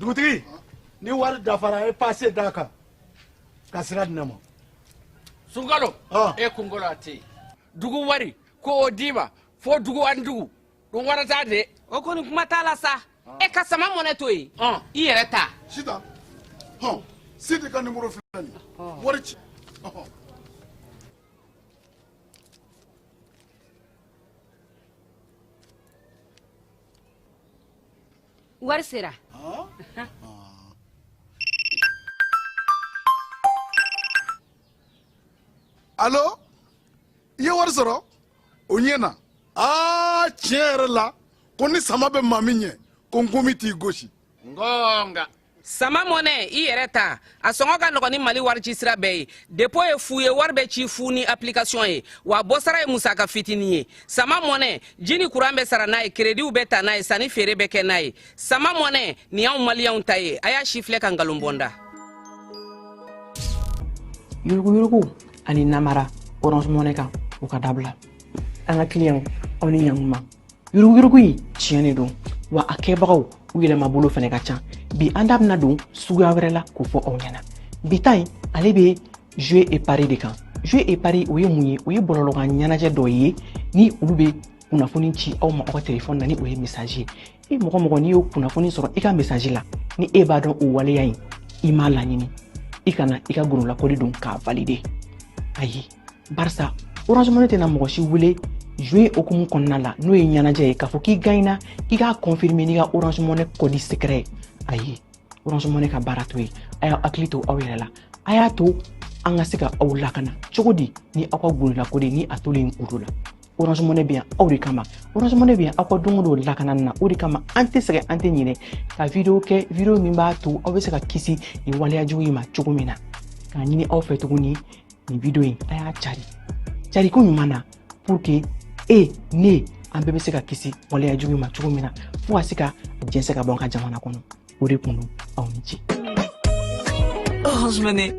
Dugutigi, ni wari dafara, e pase d'a kan ka sira di ne ma. Sunkalo, e kunkolo a tɛ yen. Dugu wari ko o d'i ma fo dugu ani dugu ɗum warata de. O kɔni, kuma t'a la sa. E ka sama mɔnɛ to yen, i yɛrɛ ta. Sitan, hɔn, Sidi ka nimoro filɛ nin ye, wari ci. Ɔhɔn. Wari sera. Alo, i ye wari sɔrɔ, o ɲɛna. Aa, tiɲɛ yɛrɛ la, ko ni sama bɛ maa min ɲɛ, ko nkomi t'i gosi. Ngonga. Sama mɔnɛ, i yɛrɛ ta, a sɔngɔ ka nɔgɔn ni Mali wari ci sira bɛɛ ye. Dépôt ye fu ye, wari bɛ ci fu ni application ye, wa bɔsara ye musaka fitinin ye. Sama mɔnɛ, ji ni kuran bɛ sara n'a ye, créditw bɛ ta n'a ye, sanni feere bɛ kɛ n'a ye. Sama mɔnɛ nin y'anw Maliyɛnw ta ye. A y'a si filɛ ka nkalon bɔ n da. Yuruguyurugu ani namara Orange Money kan, o ka dabila. An ka client, aw ni ɲankuma. Yuruguyurugu in tiɲɛ de don wa, a kɛbagaw u yɛlɛmabolo fɛnɛ ka ca. Bi, an da bɛna don suguya wɛrɛ la k'o fɔ aw ɲɛna. Bi ta in, ale bɛ jeu et pari de kan. Jeu et pari, o ye mun ye? O ye bɔlɔlɔkan ɲɛnajɛ dɔ ye ni olu bɛ kunnafoni ci aw ma aw ka telefɔni na, ni o ye message ye. E mɔgɔ mɔgɔ, n'i y'o kunnafoni sɔrɔ i ka message la, ni e b'a dɔn o waleya in i m'a laɲini, i kana i ka gololakɔli don k'a valider. Ayi, barisa Orange Money tɛna mɔgɔ si wele jeu hukumu kɔnɔna la, n'o ye ɲɛnajɛ ye, k'a fɔ k'i gagnera, k'i k'a confirmer n'i ka Orange Money code secret ye. Ayi, Orange Money ka baara to ye. A y'aw hakili to aw yɛrɛ la. A y'a to an ka se ka aw lakana cogo di ni aw ka gololakɔli ni a tolen gundo la. Orange Money bɛ yan aw de kama. Orange Money bɛ yan aw ka don o don lakanani na. O de kama an tɛ sɛgɛn, an tɛ ɲinɛ ka video kɛ, video min b'a to aw bɛ se ka kisi nin waleya jugu in ma cogo min na. K'a ɲini aw fɛ tuguni, nin video in, a y'a cari cari ko ɲuman na, pour que e ne, an bɛɛ bɛ se ka kisi waleya jugu in ma cogo min na, fo ka se ka jɛnsɛn ka bɔ an ka jamana kɔnɔ. O de kun don. Aw ni ce. Orange Money.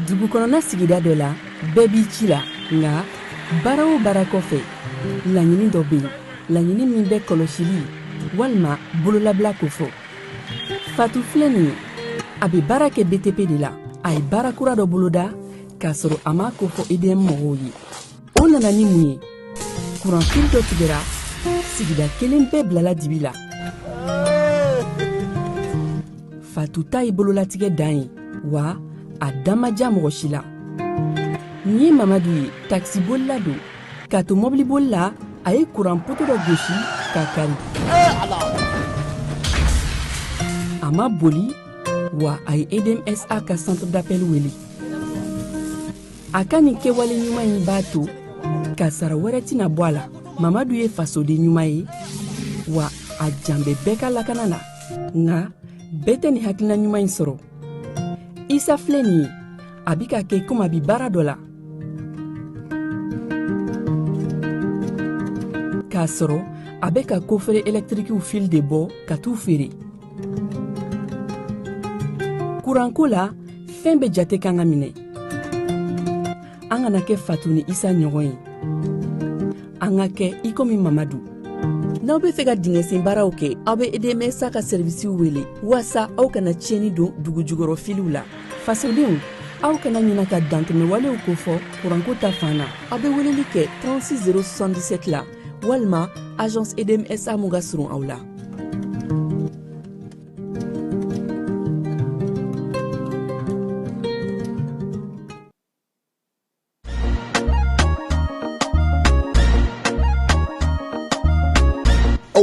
Dugu kɔnɔna sigida dɔ la, bɛɛ b'i ci la, nka baara o baara kɔfɛ, laɲini dɔ bɛ yen, laɲini min bɛ kɔlɔsili walima bololabila kofɔ. Fatu filɛ nin ye, a bɛ baara kɛ BTP de la. A ye baara kura dɔ boloda k'a sɔrɔ a m'a kofɔ EDM mɔgɔw ye. O nana ni mun ye? Kuranfili dɔ tigɛra, sigida kelen bɛɛ bilala dibi la. Fatu ta ye bololatigɛ dan ye wa, a da ma diya mɔgɔ si la. Nin ye Mamadu ye, takisibolila don. K'a to mɔbiliboli la, a ye kuran poto dɔ gosi k'a kari. A ma boli wa, a ye EDMSA ka centre d'appel wele. A ka nin kɛwale ɲuman in b'a to kasara wɛrɛ tɛna bɔ a la. Mamadu ye fasoden ɲuman ye wa, a jan bɛ bɛɛ ka lakana na, nka bɛɛ tɛ nin hakilina ɲuman in sɔrɔ. Isa filɛ nin ye, a bi ka kɛ komi a bi baara dɔ la, k'a sɔrɔ a bɛ ka coffret ɛlɛtirikiw fil de bɔ ka t'u feere. Kuranko la, fɛn bɛɛ jate kan ka minɛ. An kana kɛ Fatu ni Isa ɲɔgɔn ye, an ka kɛ i komi Mamadu. N'aw bɛ fɛ ka dingɛsen baaraw kɛ, aw bɛ EDMSA ka sɛrivisiw wele waasa aw kana tiɲɛni don dugu jukɔrɔ filiw la. Fasodenw, aw kana ɲina ka dantɛmɛwalew kofɔ kuranko ta fan na. Aw bɛ weleli kɛ 36 077 la walima agence EDMSA mun ka surun aw la.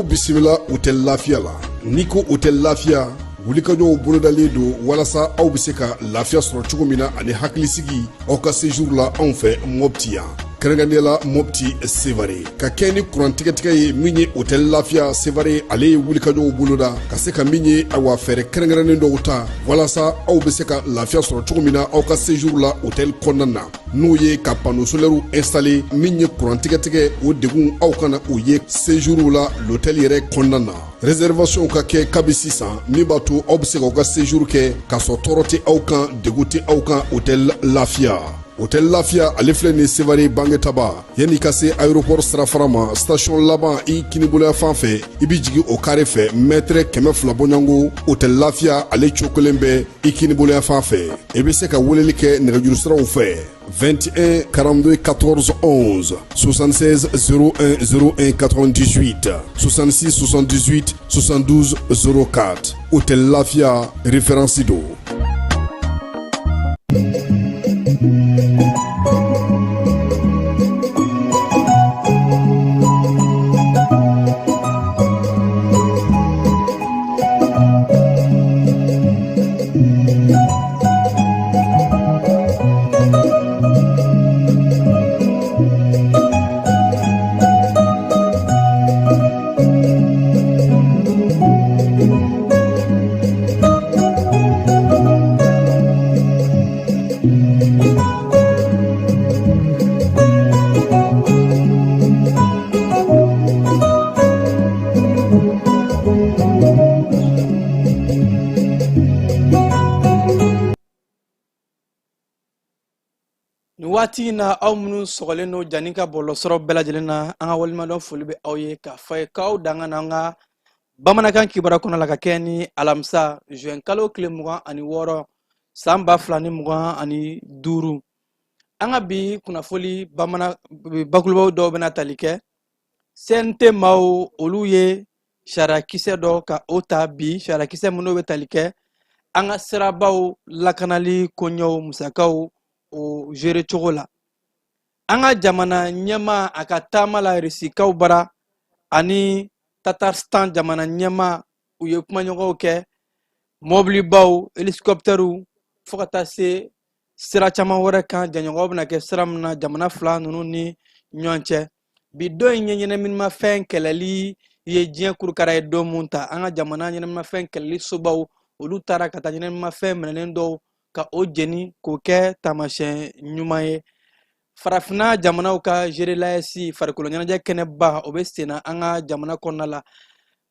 Aw bisimila Hôtel Lafiya la. N'i ko Hôtel Lafiya, wulikajɔw bolodalen don walasa aw bɛ se ka lafiya sɔrɔ cogo min na ani hakilisigi aw ka séjour la anw fɛ Mɔpti yan, kɛrɛnkɛrɛnnenya la Mɔpti Sevare. Ka kɛ ni kuran tigɛtigɛ ye min ye, Hôtel Lafiya Sevare ale ye wulikajɔw boloda ka se ka min ye, awa, fɛɛrɛ kɛrɛnkɛrɛnnen dɔw ta walasa aw bɛ se ka lafiya sɔrɔ cogo min na aw ka séjour la hôtel kɔnɔna na, n'o ye ka panneau solaire installé. Min ye kuran tigɛtigɛ, o degun aw kana o ye séjour la l'hôtel yɛrɛ kɔnɔna na. Réservation ka kɛ kabi sisan, min b'a to aw bɛ se k'aw ka séjour kɛ k'a sɔrɔ tɔɔrɔ tɛ aw kan, degun tɛ aw kan. Hôtel Lafiya, Hôtel Lafiya ale filɛ nin Sevare Bangetaba, yanni ka se aéroport sirafara ma, station laban i kiniboloya fan fɛ, i bɛ jigin o carré fɛ, mètre 200 bɔɲɔgɔnko, Hôtel Lafiya ale cokolen bɛ i kiniboloya fan fɛ. I bɛ se ka weleli kɛ nɛgɛjuru siraw fɛ: 21 42 14 11, 76 01 01 98, 66 78 72 04. Hôtel Lafia, référence do. Nin waati in na, aw minnu sɔgɔlen don jani ka bɔlɔlɔsɔrɔ bɛɛ lajɛlen na, an ka waleɲumandɔn foli bɛ aw ye k'a fɔ ye k'aw danga na an ka bamanankan kibaruya kɔnɔ la, ka kɛ ni alamisa juin kalo tile 26 san 2025. An ka bi kunnafoli bamanan bakurubaw dɔw bɛna tali kɛ CNT maaw, olu ye sariyakisɛ dɔ ka o ta bi, sariyakisɛ minnu bɛ tali kɛ an ka sirabaw lakanali koɲɛw musakaw o gérer cogo la. An ka jamana ɲɛmaa, a ka taama la Rusikaw bara ani Tatarstan jamana ɲɛmaa, u ye kumaɲɔgɔnw kɛ mɔbilibaw, hélicoptɛriw, fo ka taa se sira caman wɛrɛ kan, jɛɲɔgɔn bɛna kɛ sira min na jamana fila ninnu ni ɲɔgɔn cɛ. Bi don in ye ɲɛnaminimafɛn kɛlɛli ye diɲɛ kurukara ye don mun ta, an ka jamana ɲɛnaminimafɛn kɛlɛli sobaw, olu taara ka taa ɲɛnaminimafɛn minɛnen dɔw ka o jeni k'o kɛ taamasiyɛn ɲuman ye. Farafinna jamanaw ka Jeux de l'AES farikolo ɲɛnajɛ kɛnɛba, o bɛ senna an ka jamana kɔnɔna la.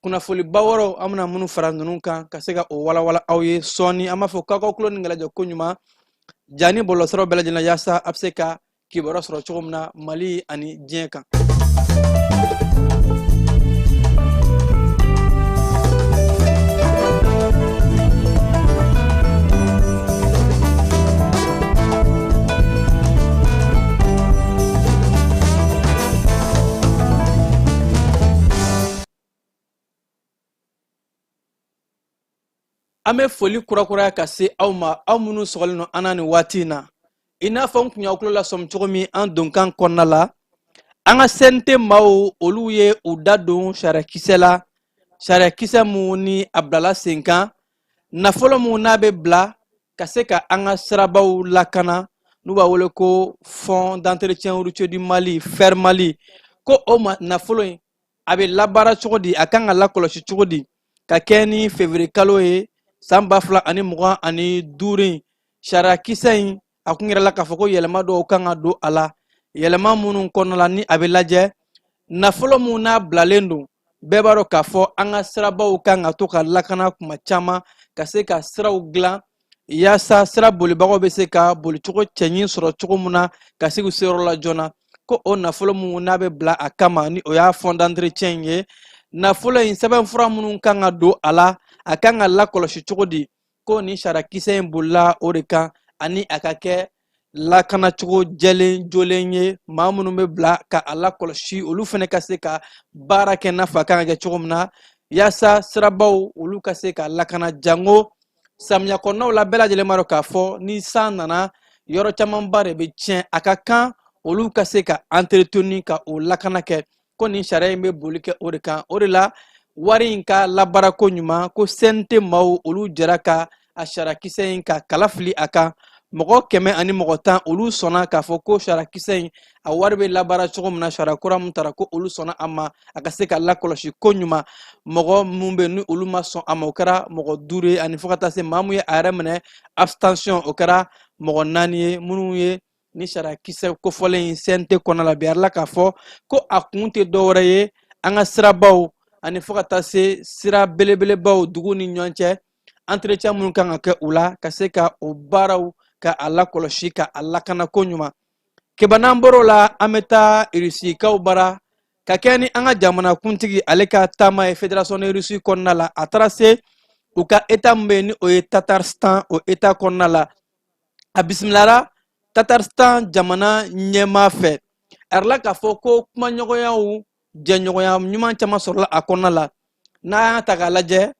Kunnafoliba wɛrɛw an bɛna minnu fara ninnu kan ka se ka o walawala aw ye sɔɔni. An b'a fɔ k'aw ka tulo ni gɛlɛjɔ koɲuman jani bɔlɔlɔsiraw bɛɛ lajɛlen na, yaasa a bɛ se ka kibaruya sɔrɔ cogo min na Mali ani diɲɛ kan. An bɛ foli kurakuraya ka se aw ma, aw minnu sɔgɔlen don an na nin waati in na. I n'a fɔ n kun y'aw tulo lasɔmi cogo min an donkan kɔnɔna la, an ka CNT maaw, olu ye u da don sariyakisɛ la, sariyakisɛ mun ni a bilala sen kan, nafolo mun n'a bɛ bila ka se ka an ka sirabaw lakana, n'u b'a wele ko Fonds d'entretien routier du Mali, FER Mali, ko o ma nafolo in a bɛ labaara cogo di, a kan ka lakɔlɔsi cogo di. Ka kɛ ni février kalo ye san 2025 in, sariyakisɛ in a kun yɛrɛ la k'a fɔ ko yɛlɛma dɔw kan ka don a la, yɛlɛma minnu kɔnɔna la ni a bɛ lajɛ nafolo mun n'a bilalen don. Bɛɛ b'a dɔn k'a fɔ an ka sirabaw kan ka to ka lakana kuma caman, ka se ka siraw dilan yaasa sira bolibagaw bɛ se ka bolicogo cɛɲi sɔrɔ cogo min na, ka se k'u seyɔrɔ la joona. Ko o nafolo mun n'a bɛ bila a kama, ni o y'a fonds d'entretien ye, nafolo in sɛbɛnfura minnu kan ka don a la, a kan ka lakɔlɔsi cogo di, ko nin sariyakisɛ in bolila o de kan, ani a ka kɛ lakanacogo jɛlen jolen ye, maa minnu bɛ bila ka a lakɔlɔsi, olu fana ka se ka baara kɛ n'a fɔ a kan ka kɛ cogo min na, yaasa sirabaw olu ka se ka lakana, jango samiya kɔnɔnaw la. Bɛɛ lajɛlen b'a dɔn k'a fɔ ni san nana, yɔrɔ camanba de bɛ tiɲɛ. A ka kan olu ka se ka entretenir, ka o lakana kɛ. Ko nin sariya in bɛ boli kɛ o de kan. O de la wari in ka labaarako ɲuman, ko CNT maaw olu jɛra ka a sariyakisɛ in ka kala fili a kan. Mɔgɔ 110, olu sɔnna k'a fɔ ko sariyakisɛ in a wari bɛ labaara cogo min na, sariya kura min tara, ko olu sɔnna a ma, a ka se ka lakɔlɔsi ko ɲuman. Mɔgɔ minnu bɛ ni olu ma sɔn a ma, o kɛra mɔgɔ 5 ye, ani fo ka taa se maa mun ye a yɛrɛ minɛ abstention, o kɛra mɔgɔ 4 ye. Minnu ye ni sariyakisɛ kofɔlen in CNT kɔnɔna la bi, a yirala k'a fɔ ko a kun tɛ dɔwɛrɛ ye, an ka sirabaw ani fo ka taa se sira belebelebaw dugu ni ɲɔgɔn cɛ, entretien minnu kan ka kɛ u la, ka se ka o baaraw ka a lakɔlɔsi, ka a lakana ko ɲuman. Keba, n'an bɔr'o la, an bɛ taa Irisikaw bara ka kɛ ni an ka jamanakuntigi ale ka taama ye Fédération de Russie kɔnɔna la. A taara se u ka État min bɛ yen ni o ye Tatarstan, o État kɔnɔna la, a bisimilara Tatarstan jamana ɲɛmaa fɛ. A yirala k'a fɔ ko kumaɲɔgɔnyaw, jɛɲɔgɔnya ɲuman caman sɔrɔla a kɔnɔna la. N'an y'a ta k'a lajɛ,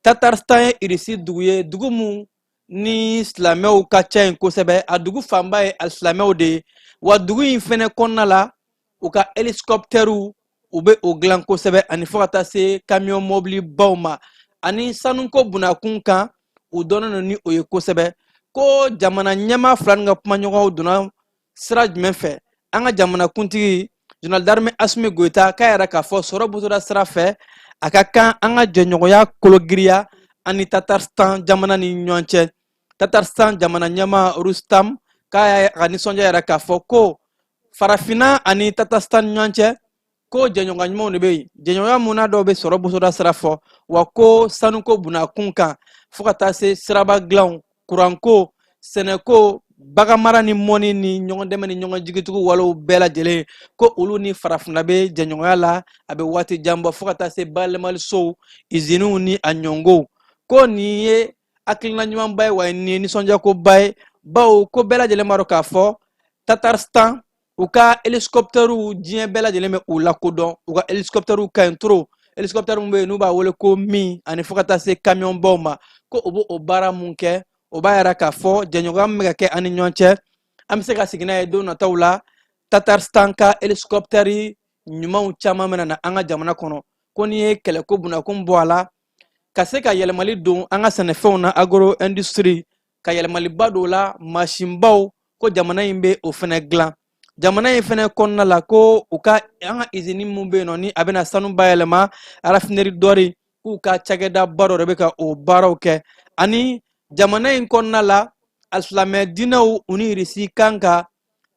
Tatarstan ye Irisi dugu ye, dugu mun ni silamɛw ka ca yen kosɛbɛ. A dugu fanba ye alisilamɛw de ye. Wa dugu in fɛnɛ kɔnɔna la, u ka hélicoptɛriw, u bɛ o dilan kosɛbɛ, ani fo ka taa se kamiyɔn mɔbilibaw ma. Ani sanuko bunakun kan, u dɔnnen don ni o ye kosɛbɛ. Ko jamana ɲɛmaa fila nin ka kumaɲɔgɔnw donna sira jumɛn fɛ? An ka jamanakuntigi général d'armée Asimi Goyita k'a yɛrɛ k'a fɔ sɔrɔ bɔtɔla sira fɛ, a ka kan an ka jɛɲɔgɔnya kologiriya ani Tatarstan jamana ni ɲɔgɔn cɛ. Tatarstan jamana ɲɛmaa Rustam k'a y'a ka nisɔndiya yɛrɛ k'a fɔ ko Farafinna ani Tatarstan ni ɲɔgɔn cɛ, ko jɛɲɔgɔnya ɲumanw de bɛ yen, jɛɲɔgɔnya mun n'a dɔw bɛ sɔrɔ bosoda sira fɔ, wa ko sanuko bunakun kan, fo ka taa se siraba dilanw, kuranko, sɛnɛko, baganmara ni mɔni ni ɲɔgɔn dɛmɛ ni ɲɔgɔn jigitugu walew bɛɛ lajɛlen, ko olu ni Farafinna bɛ jɛɲɔgɔnya la a bɛ waati jan bɔ, fo ka taa se bayɛlɛmalisow, iziniw ni a ɲɔngow. Ko nin ye hakilina ɲumanba ye, wa nin ye nisɔndiyakoba ye, bawo ko bɛɛ lajɛlen b'a dɔn k'a fɔ Tatarstan u ka hélicoptɛriw, diɲɛ bɛɛ lajɛlen bɛ u lakodɔn. U ka hélicoptɛriw ka ɲi trop. Hélicoptère min bɛ yen n'u b'a wele ko Mi, ani fo ka taa se kamiyɔnbaw ma, ko u b'o baara mun kɛ, o b'a yira k'a fɔ jɛɲɔgɔnya min bɛ ka kɛ an ni ɲɔgɔn cɛ, an bɛ se ka sigi n'a ye don nataw la, Tatarstan ka hélicoptɛri ɲumanw caman bɛna na an ka jamana kɔnɔ. Ko n'i ye kɛlɛko bunakun bɔ a la, ka se ka yɛlɛmali don an ka sɛnɛfɛnw na, agro industrie, ka yɛlɛmaliba don o la, masinbaw, ko jamana in bɛ o fɛnɛ dilan. Jamana in fɛnɛ kɔnɔna la, ko u ka an ka izini mun bɛ yen nɔ ni a bɛna sanu bayɛlɛma, raffinerie d'or, k'u ka cakɛdaba dɔ de bɛ ka o baaraw kɛ. Ani jamana in kɔnɔna la, alisilamɛ diinɛw, u ni Irisi kan ka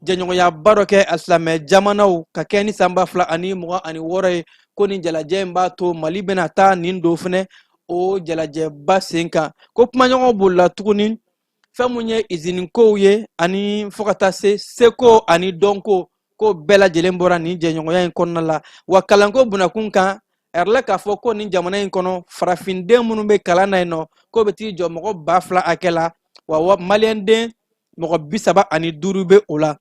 jɛɲɔgɔnyaba dɔ kɛ, alisilamɛ jamanaw, ka kɛ ni san 2026 ye. Ko nin jalajɛ in b'a to Mali bɛna taa nin don fɛnɛ o jalajɛba sen kan. Ko kumaɲɔgɔnw bolila tuguni fɛn mun ye izinikow ye, ani fo ka taa se seko ani dɔnko, ko bɛɛ lajɛlen bɔra nin jɛɲɔgɔnya in kɔnɔna la. Wa kalanko bunakun kan, a yirala k'a fɔ ko nin jamana in kɔnɔ, farafinden minnu bɛ kalan na yen nɔ, k'o bɛ t'i jɔ mɔgɔ 2000 hakɛ la, wa maliyɛnden mɔgɔ 35 bɛ o la.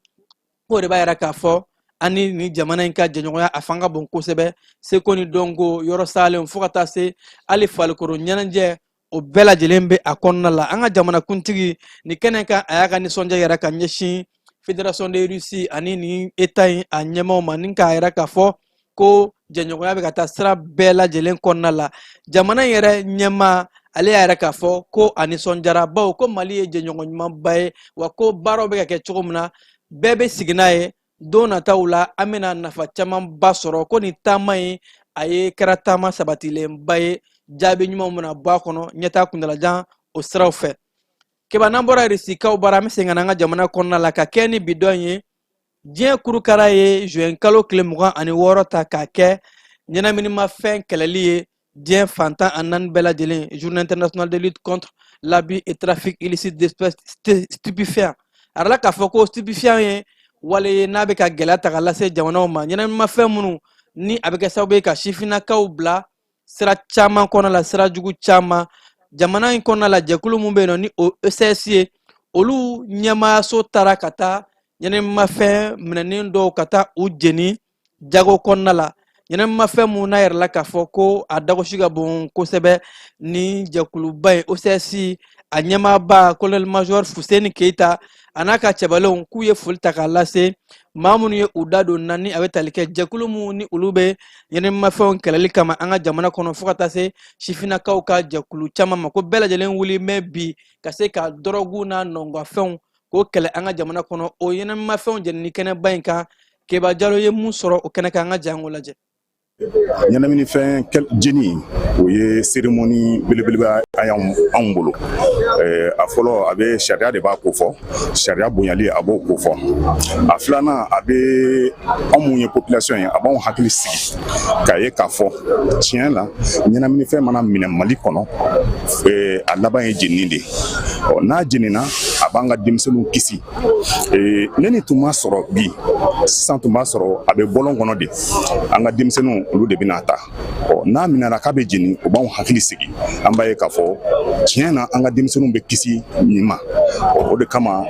K'o de b'a yira k'a fɔ an ni nin jamana in ka jɛɲɔgɔnya a fanga bon kosɛbɛ, seko ni dɔnko, yɔrɔ salenw, fo ka taa se hali falikoro ɲɛnajɛ, o bɛɛ lajɛlen bɛ a kɔnɔna la. An ka jamanakuntigi nin kɛnɛ kan, a y'a ka nisɔndiya yira ka ɲɛsin Fédération de Russie ani nin État in a ɲɛmaaw ma, ni k'a yira k'a fɔ ko jɛɲɔgɔnya bɛ ka taa sira bɛɛ lajɛlen kɔnɔna la. Jamana in yɛrɛ ɲɛmaa, ale y'a yira k'a fɔ ko a nisɔndiyara, bawo ko Mali ye jɛɲɔgɔn ɲumanba ye, wa ko baaraw bɛ ka kɛ cogo min na, bɛɛ bɛ sigi n'a ye, don nataw la an bɛna nafa camanba sɔrɔ. Ko nin taama in, a ye kɛra taama sabatilenba ye, jaabi ɲumanw bɛna bɔ a kɔnɔ ɲɛtaa kuntalajan o siraw fɛ. Keba, n'an bɔra Irisikaw bara, an bɛ segin ka na an ka jamana kɔnɔna la ka kɛ ni bi dɔn ye. Diɲɛ kurukara ye juin kalo tile 26 ta k'a kɛ ɲɛnaminimafɛn kɛlɛli ye diɲɛ fan 14 bɛɛ lajɛlen, Journée internationale de lutte contre l'abus et trafic illicite d'espèces stupéfiants. A yirala k'a fɔ ko stupéfiant ye wale ye n'a bɛ ka gɛlɛya ta ka lase jamanaw ma, ɲɛnaminimafɛn minnu ni a bɛ kɛ sababu ye ka sifinnakaw bila sira caman kɔnɔ la, sira jugu caman. Jamana in kɔnɔna la, jɛkulu mun bɛ yen nɔ ni o OCS ye, olu ɲɛmaayaso taara ka taa ɲɛnaminimafɛn minɛnen dɔw ka taa u jeni jago kɔnɔna la, ɲɛnaminimafɛn mun n'a yirala k'a fɔ ko a dagosi ka bon kosɛbɛ. Ni jɛkuluba ye OCS a ɲɛmaaba, colonel major Fuseni Keyita, A n'a ka cɛbalenw k'u ye foli ta k'a lase maa minnu ye u da don na, ni a bɛ tali kɛ jɛkulu minnu ni olu bɛ ɲɛnamimafɛnw kɛlɛli kama an ka jamana kɔnɔ, fo ka taa se sifinnakaw ka jɛkulu caman ma, ko bɛɛ lajɛlen wuli mɛ bi ka se ka dɔrɔgu n'a nɔngɔfɛnw k'o kɛlɛ an ka jamana kɔnɔ. O ɲɛnamimafɛnw jenini kɛnɛba in kan, Keba Jalo ye mun sɔrɔ o kɛnɛ kan? An ka janko lajɛ. Ɲɛnaminifɛn jeni, o ye cérémonie belebeleba anw bolo. A fɔlɔ, a bɛ sariya de b'a ko fɔ, sariya bonyali a b'o ko fɔ. A filanan, a bɛ anw mun ye population ye, a b'anw hakili sigi k'a ye k'a fɔ tiɲɛ la, ɲɛnaminifɛn mana minɛ Mali kɔnɔ, a laban ye jenini de ye. Ɔ, n'a jenina, a b'an ka denmisɛnninw kisi. Ne ni tun b'a sɔrɔ bi sisan, tun b'a sɔrɔ a bɛ bɔlɔn kɔnɔ de, an ka denmisɛnninw olu de bɛna ta. Ɔ, n'a minɛra k'a bɛ jeni, o b'anw hakili sigi, an b'a ye k'a fɔ tiɲɛ na, an ka denmisɛnninw bɛ kisi nin ma. O de kama,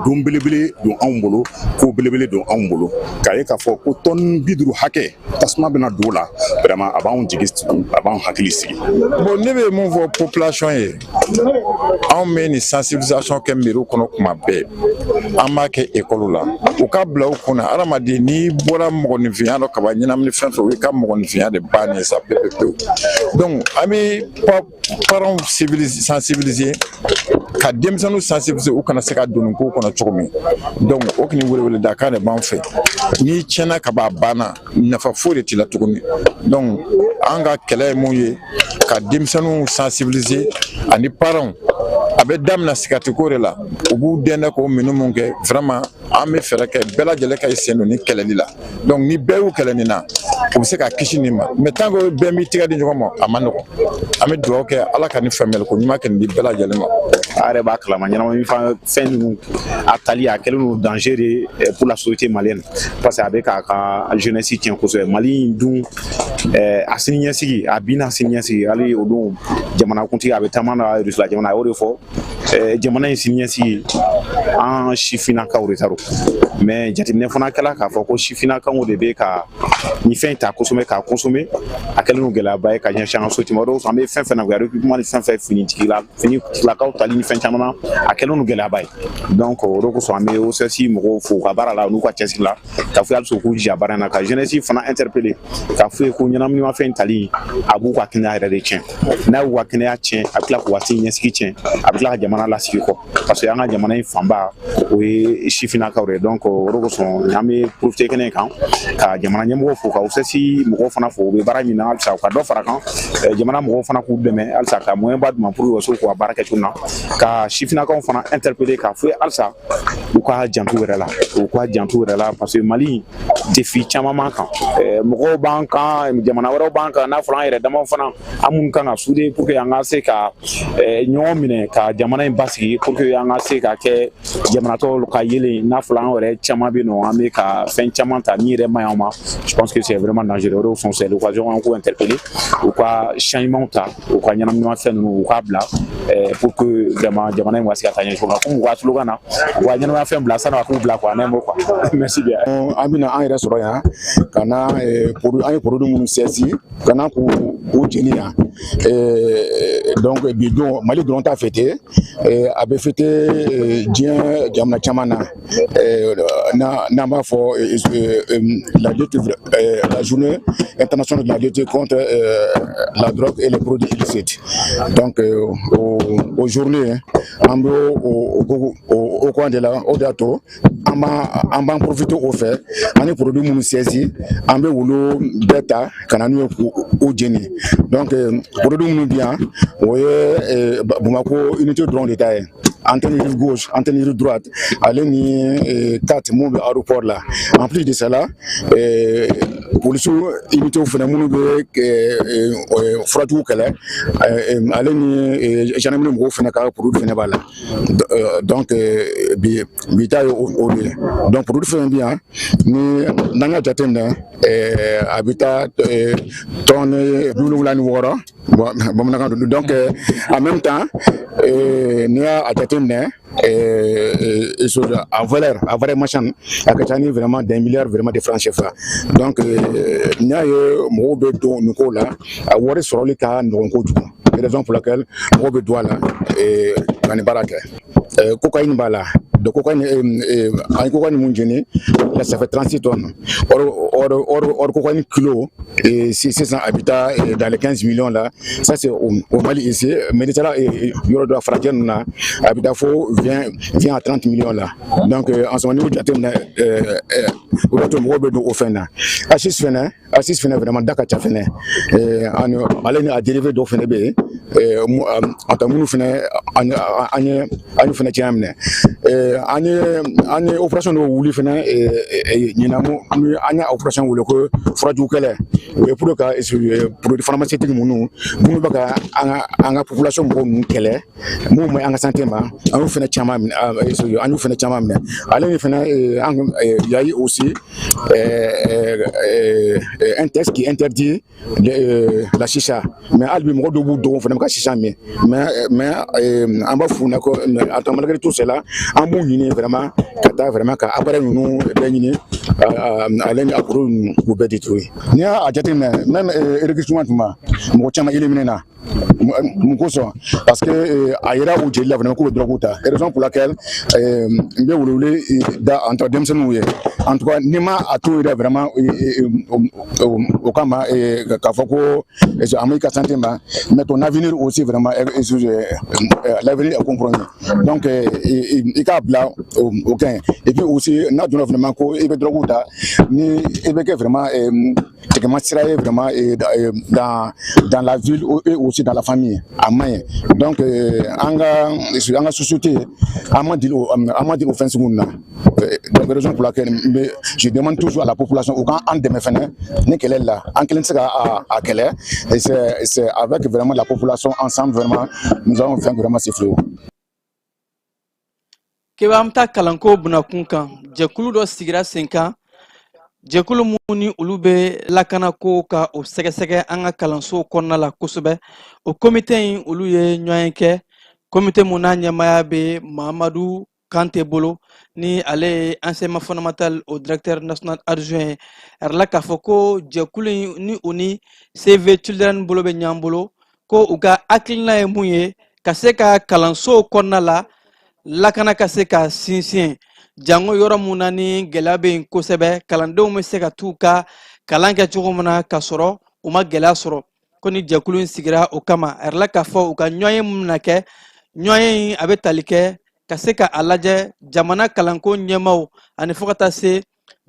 don belebele don anw bolo, ko belebele don anw bolo, k'a ye k'a fɔ ko tɔni 50 hakɛ tasuma bɛna don o la. Vraiment, a b'anw jigi, a b'anw hakili sigi. Bon, ne bɛ mun fɔ population ye? Anw bɛ nin sensibilisation kɛ mairie kɔnɔ kuma bɛɛ, an b'a kɛ école la. U ka bila u kunna, hadamaden, n'i bɔra mɔgɔninfinya dɔ kaban, ɲɛnamini fɛn fɛn, o y'i ka mɔgɔninfinya de bannen ye sa pewu pewu. Donc an bɛ parents sensibiliser, ka denmisɛnninw sensibiliser, u kana se ka don nin ko kɔnɔ cogo min. Donc o kɔni, weleweledakan de b'an fɛ. N'i tiɲɛna ka ban, a banna, nafa foyi de t'i la tuguni. Donc an ka kɛlɛ ye mun ye? Ka denmisɛnninw sensibiliser ani parents. A bɛ daminɛ sigaritiko de la, u b'u dɛn k'o minnu mun kɛ. Vraiment, an bɛ fɛɛrɛ kɛ bɛɛ lajɛlen ka i sen don ni kɛlɛli la. Donc ni bɛɛ y'u kɛlɛ nin na, u bɛ se ka kisi nin ma. Mais tant que bɛɛ m'i tɛgɛ di ɲɔgɔn ma, a ma nɔgɔn. An bɛ dugawu kɛ, Ala ka nin faamuyali ko ɲuman kɛ nin di bɛɛ lajɛlen ma. A yɛrɛ b'a kalama, ɲɛnamini fɛn ninnu a tali, a kɛlen don danger de pour la société malienne, parce que a bɛ k'a ka jeunesse tiɲɛ kosɛbɛ. Mali in dun, a sini ɲɛsigi, a bin n'a sini ɲɛsigi. Hali o don, jamanakuntigi a bɛ taama na Rusila jamana, a y'o de fɔ, jamana in sini ɲɛsigi, an sifinnakaw de ta don. Mais jateminɛ fana kɛla k'a fɔ ko sifinnakaw de bɛ ka nin fɛn ta kosɛbɛ k'a consommer. A kɛlen don gɛlɛyaba ye ka ɲɛsin an ka société ma. O de kosɔn, an bɛ fɛn fɛn na, recrutement ni fɛn fɛn, finitigila, finitigilakaw tali ni fɛn caman na, a kɛlen don gɛlɛyaba ye. Donc o de kosɔn, an bɛ OCS mɔgɔw fo u ka baara la, n'u ka cɛsiri la, k'a fɔ halisa u k'u jija baara in na, ka jeunesse fana interpeller, k'a f'u ye ko ɲɛnaminimafɛn tali, a b'u ka kɛnɛya yɛrɛ de tiɲɛ. N'a y'u ka kɛnɛya tiɲɛ, a bɛ tila k'u ka sini ɲɛsigi tiɲɛ, a bɛ tila ka jamana lasigi kɔ, parce que an ka jamana in fanba, o ye sifinnakaw de ye. Donc o de kosɔn, an bɛ profiter kɛnɛ kan ka jamana ɲɛmɔgɔw fo, ka OCS mɔgɔw fana fo, u bɛ baara min na. Halisa u ka dɔ fara kan, jamana mɔgɔw fana k'u dɛmɛ halisa ka moyen ba d'u ma pour que u ka se k'u ka baara kɛ cogo min na, ka sifinnakaw fana interpeller, k'a fɔ halisa u ka janto yɛrɛ la, u ka janto yɛrɛ la, parce que Mali, défi caman b'an kan, mɔgɔw b'an kan, jamana wɛrɛw b'an kan. N'a fɔra an yɛrɛ damaw fana, an minnu kan ka souder pour que an ka se ka ɲɔgɔn minɛ ka jamana in basigi, pour que an ka se ka kɛ jamana tɔw ka yelen. N'a fɔra an yɛrɛ caman bɛ yen nɔ, an bɛ ka fɛn caman ta min yɛrɛ man ɲi anw ma, je pense que c'est vraiment dangereux. O de kosɔn, c'est l'occasion an k'u interpeller, u ka changement ta, u ka ɲɛnaminimafɛn ninnu, u k'a bila, pour que vraiment jamana in ka se ka taa ɲɛ cogo min na, komi u ka slogan na, u ka ɲɛnamimafɛn bila sani a k'u bila quoi, en un mot quoi. Merci bien. An bɛna an yɛrɛ sɔrɔ yan ka na an ye produit minnu saisi, ka na k'u jeni yan. Donc bi don, Mali dɔrɔn t'a fêté, a bɛ fêté diɲɛ jamana caman na. N'an b'a fɔ la lutte, la journée internationale de la lutte contre la drogue et les produits illicites. Donc o journée, an bɛ o coin de la. O de y'a to an b'an profiter o fɛ, an ye produit minnu saisi, an bɛ olu bɛɛ ta ka na n'u ye k'u jeni. Donc produit minnu bɛ yan, o ye Bamakɔ unité dɔrɔn de ta ye: antenne rive gauche, antenne rive droite, ale ni 4 mun bɛ aéroport la. En plus de cela, polisiw unité fana minnu bɛ furatigiw kɛlɛ, ale ni gendarmerie mɔgɔw fana ka produit fana b'a la. Donc bi ta ye o de ye. Donc produit fɛn bɛ yan ni n'an ka jateminɛ, a bɛ taa tɔni 76, bon, bamanankan don. Donc en même temps, n'i y'a jateminɛ, a valeur marchande, a ka ca ni vraiment des milliards vraiment de francs CFA. Donc n'i y'a ye mɔgɔw bɛ don nin ko la, a wari sɔrɔli ka nɔgɔn kojugu, raison pour laquelle mɔgɔw bɛ don a la ka nin baara kɛ. Cocaïne b'a la. De cocaïne, an cocaïne mun jeni là, ça fait 36 tonnes. Or cocaïne kilo et sisan a bɛ taa dans les 15 millions là. Ça, c'est au Mali ici, mais n'i taara yɔrɔ dɔ farajɛ ninnu na, a bɛ taa fo 20 à 30 millions là. Donc en ce moment, n'i y'o jateminɛ, o de to mɔgɔw bɛ don o fɛn na. Haschich fɛnɛ, haschich fɛnɛ vraiment da ka ca fɛnɛ. Ani ale ni a dérivé dɔw fɛnɛ bɛ yen, en tant minnu fɛnɛ an ye fɛnɛ cɛya minɛ. An ye opération dɔw wuli fɛnɛ ɲinan, mu an y'a opération wele ko furajugu kɛlɛ. O ye pour ka produit pharmaceutique minnu bɛ ka an ka population mɔgɔw ninnu kɛlɛ, minnu ma ɲi an ka santé ma, an y'o fɛnɛ caman minɛ, an y'o fɛnɛ caman minɛ. Ale ni fɛnɛ an y a eu aussi un texte qui interdit la chicha, mais hali bi mɔgɔ dɔw b'u dogo fɛnɛ ka chicha min. Mais an b'a f'u ɲɛna ko attends, malgré tout cela, an b'u ɲini vraiment ka taa vraiment ka appareil ninnu bɛɛ ɲini, ale ni a produit ninnu, k'u bɛɛ détruire. N'i y'a jateminɛ, même recrutement tuma, mɔgɔ caman éliminé na. Mun kosɔn? Parce que a yera u jeli la vraiment k'u bɛ drogue ta. Raison pour laquelle n bɛ welewele da en tout cas denmisɛnninw ye. En tout cas, n'i ma a to yɛrɛ vraiment o kama k'a fɔ ko a ma i ka santé ma, mais ton avenir aussi, vraiment l'avenir est compromis. Donc i k'a bila o ka ɲi. Et puis aussi, n'a donna vraiment ko i bɛ drogue ta, ni i bɛ kɛ vraiment tigɛma sira ye vraiment dans la ville et aussi dans la famille, a man ɲi. Donc an ka société, an ma deli o fɛn sugu ninnu na. Donc raison pour laquelle n bɛ je demande toujours à la population u k'an dɛmɛ fɛnɛ ni kɛlɛ la. An kelen tɛ se ka a kɛlɛ, et c'est avec vraiment la population, ensemble vraiment, nous allons faire vraiment ce fléau. Keba, an bɛ taa kalanko bunakun kan. Jɛkulu dɔ sigira sen kan, jɛkulu mun ni olu bɛ lakanako ka o sɛgɛsɛgɛ an ka kalansow kɔnɔna la kosɛbɛ. O komite in, olu ye ɲɔgɔn kɛ, komite mun n'a ɲɛmaaya bɛ Mahamadu Kante bolo, ni ale ye enseignement fondamental o directeur national adjoint ye. A yɛrɛ la k'a fɔ ko jɛkulu in ni o ni Save Children bolo bɛ ɲɔgɔn bolo, ko u ka hakilina ye mun ye ka se ka kalansow kɔnɔna la lakana ka se ka sinsin, jango yɔrɔ mun na ni gɛlɛya bɛ yen kosɛbɛ, kalandenw bɛ se ka t'u ka kalan kɛ cogo min na ka sɔrɔ u ma gɛlɛya sɔrɔ. Ko ni jɛkulu in sigira o kama. A yɛrɛ la k'a fɔ u ka ɲɔgɔn ye mun na kɛ, ɲɔgɔn in a bɛ tali kɛ ka se ka a lajɛ jamana kalanko ɲɛmaw ani fo ka taa se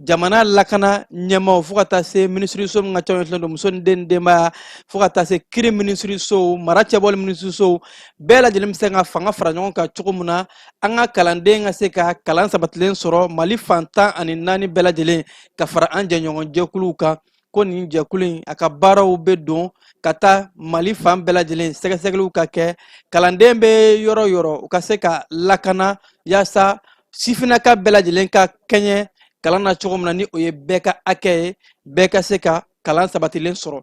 jamana lakana ɲɛmaw, fo ka taa se minisiriso min ka ca filɛ don muso ni den ni denbaya, fo ka taa se kiri minisirisow, mara cɛbɔli minisirisow, bɛɛ lajɛlen bɛ se ka fanga fara ɲɔgɔn kan cogo min na an ka kalanden ka se ka kalan sabatilen sɔrɔ Mali fan 14 bɛɛ lajɛlen, ka fara an jɛɲɔgɔn jɛkuluw kan. Ko nin jɛkulu in, a ka baaraw bɛ don ka taa Mali fan bɛɛ lajɛlen, sɛgɛsɛgɛliw ka kɛ kalanden bɛ yɔrɔ yɔrɔ, u ka se ka lakana, yaasa sifinnaka bɛɛ lajɛlen ka kɛɲɛ kalan na cogo min na, ni o ye bɛɛ ka hakɛ ye, bɛɛ ka se ka kalan sabatilen sɔrɔ.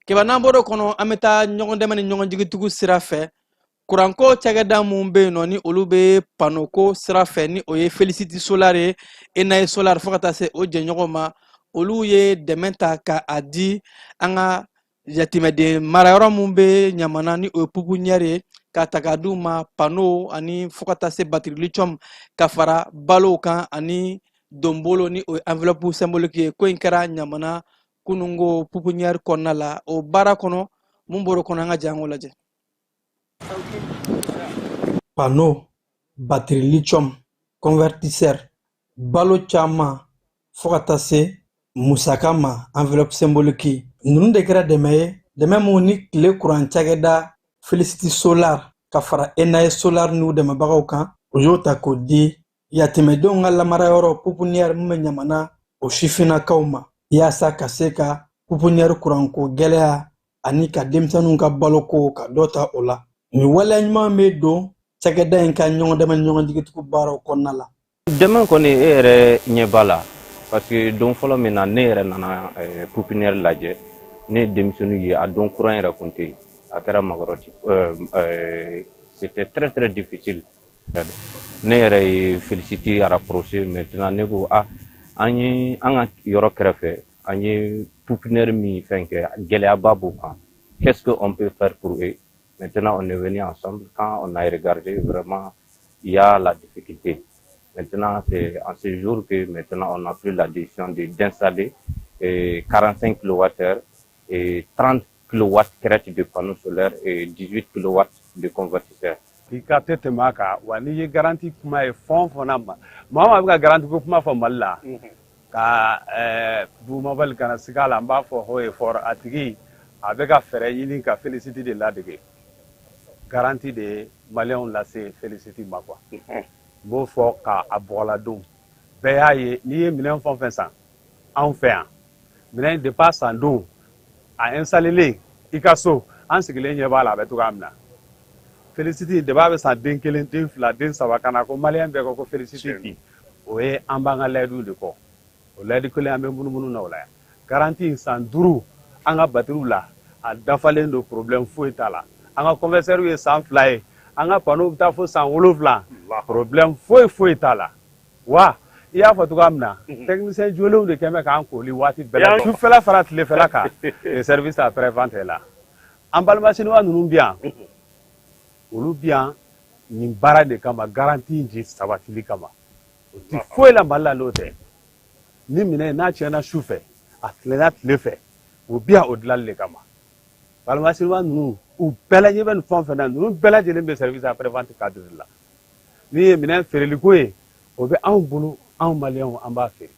Keba, n'an bɔr'o kɔnɔ, an bɛ taa ɲɔgɔn dɛmɛ ni ɲɔgɔn jigitugu sira fɛ. Kuranko cakɛda mun bɛ yen nɔ, ni olu bɛ panoko sira fɛ, ni o ye Felicity Solar ye, Enaye Solar, fo ka taa se o jɛɲɔgɔn ma, olu ye dɛmɛ ta ka a di an ka yatimɛden marayɔrɔ mun bɛ Ɲamana, ni o ye pouponnière ye, ka ta k'a d'u ma, panneau ani fo ka taa se batterie lithium, ka fara balow kan ani donbolo, ni o ye enveloppe symbolique ye. Ko in kɛra Ɲamana kununko pouponnière kɔnɔna la. O baara kɔnɔ, mun bɔr'o kɔnɔ, an ka jɛ an k'o lajɛ. Panneau, batterie lithium, convertisseur, balo caman, fo ka taa se musaka ma, enveloppe symbolique, ninnu de kɛra dɛmɛ ye, dɛmɛ mun ni tile kuran cakɛda Felicity Solar ka fara Enaye Solar n'u dɛmɛbagaw kan, o y'o ta k'o di yatimɛdenw ka lamarayɔrɔ pouponnière min bɛ Ɲamana, o sifinnakaw ma, yaasa ka se ka pouponnière kuranko gɛlɛya ani ka denmisɛnninw ka baloko ka dɔ ta o la. Nin waleya ɲuman bɛ don cakɛda in ka ɲɔgɔn dɛmɛ ni ɲɔgɔn jigitugu baaraw kɔnɔna la. Dɛmɛ kɔni, e yɛrɛ ɲɛ b'a la, parce que don fɔlɔ min na ne yɛrɛ nana pouponnière lajɛ, ne ye denmisɛnninw ye, a don courant yɛrɛ kun tɛ yen, a kɛra magɔrɔti, c'était très très difficile. Ne yɛrɛ ye Felicity rapproché. Maintenant ne ko ah, an ye an ka yɔrɔ kɛrɛfɛ, an ye pouponnière min fɛn kɛ, gɛlɛyaba b'o kan, qu'est-ce qu'on peut faire pour eux? Maintenant on est venu ensemble, quand on a regardé, vraiment il y a la difficulté. Maintenant, c'est en ce jour que maintenant on a pris la décision d'installer 45 kWh et 30 kW crête de panneaux solaires et 18 kW de convertisseurs. I ka tɛ tɛmɛ a kan wa. N'i ye garantie kuma ye, fɛn o fɛn na, maa o maa bɛ ka garantie ko kuma fɔ Mali la, ka Bumabali kana siga a la, n b'a fɔ haut et fort, a tigi a bɛ ka fɛɛrɛ ɲini ka Félicity de ladege. Garantie de ye Maliyɛnw lase Félicity ma quoi. N b'o fɔ ka a bɔgɔladon bɛɛ y'a ye. N'i ye minɛn fɛn o fɛn san anw fɛ yan, minɛn in depuis a san don, a installé i ka so, an sigilen ɲɛ b'a la, a bɛ cogoya min na. Félicity de b'a bɛ san den kelen, den fila, den saba, ka na ko Maliyɛn bɛɛ ko ko Félicity bi, o ye an b'an ka layidu de kɔ. O layidu kelen, an bɛ munumunu na o la yan. Garantie san 5 an ka batiriw la, a dafalen don, problème foyi t'a la. An ka convertisseur ye san 2 ye, an ka panneau bɛ taa fo san 7, problème foyi foyi t'a la. Wa i y'a fɔ cogoya min na, technicien jolenw de kɛn bɛ k'an koli waati bɛɛ la, sufɛla fara tilefɛla kan. Service après vente la, an balima siniwa ninnu bɛ yan, olu bi yan nin baara de kama, garantie in sabatili kama. O ti foyi la Mali la n'o tɛ. Ni minɛn n'a tiɲɛna su fɛ, a tilenna tile fɛ, o bi yan o dilanli de kama. Balima siniwa ninnu, u bɛɛ lajɛlen bɛ nin fɛn o fɛn na, ninnu bɛɛ lajɛlen bɛ service après vente cadre la. Ni ye minɛn feereliko ye, o bɛ anw bolo, anw Maliyɛnw, an b'a feere.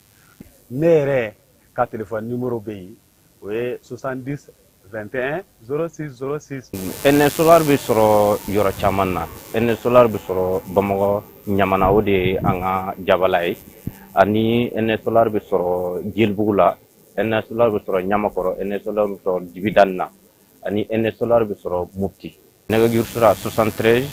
Ne yɛrɛ ka téléphone numéro bɛ yen, o ye 70 21 06 06. Ene Solar bɛ sɔrɔ yɔrɔ caman na. Ene Solar bɛ sɔrɔ Bamakɔ Ɲamana, o de ye an ka jabala ye. Ani Ene Solar bɛ sɔrɔ Jelibugu la, Ene Solar bɛ sɔrɔ Ɲamakɔrɔ, Ene Solar bɛ sɔrɔ Dibidani na, ani Ene Solar bɛ sɔrɔ Mopti. Nɛgɛjuru sira 73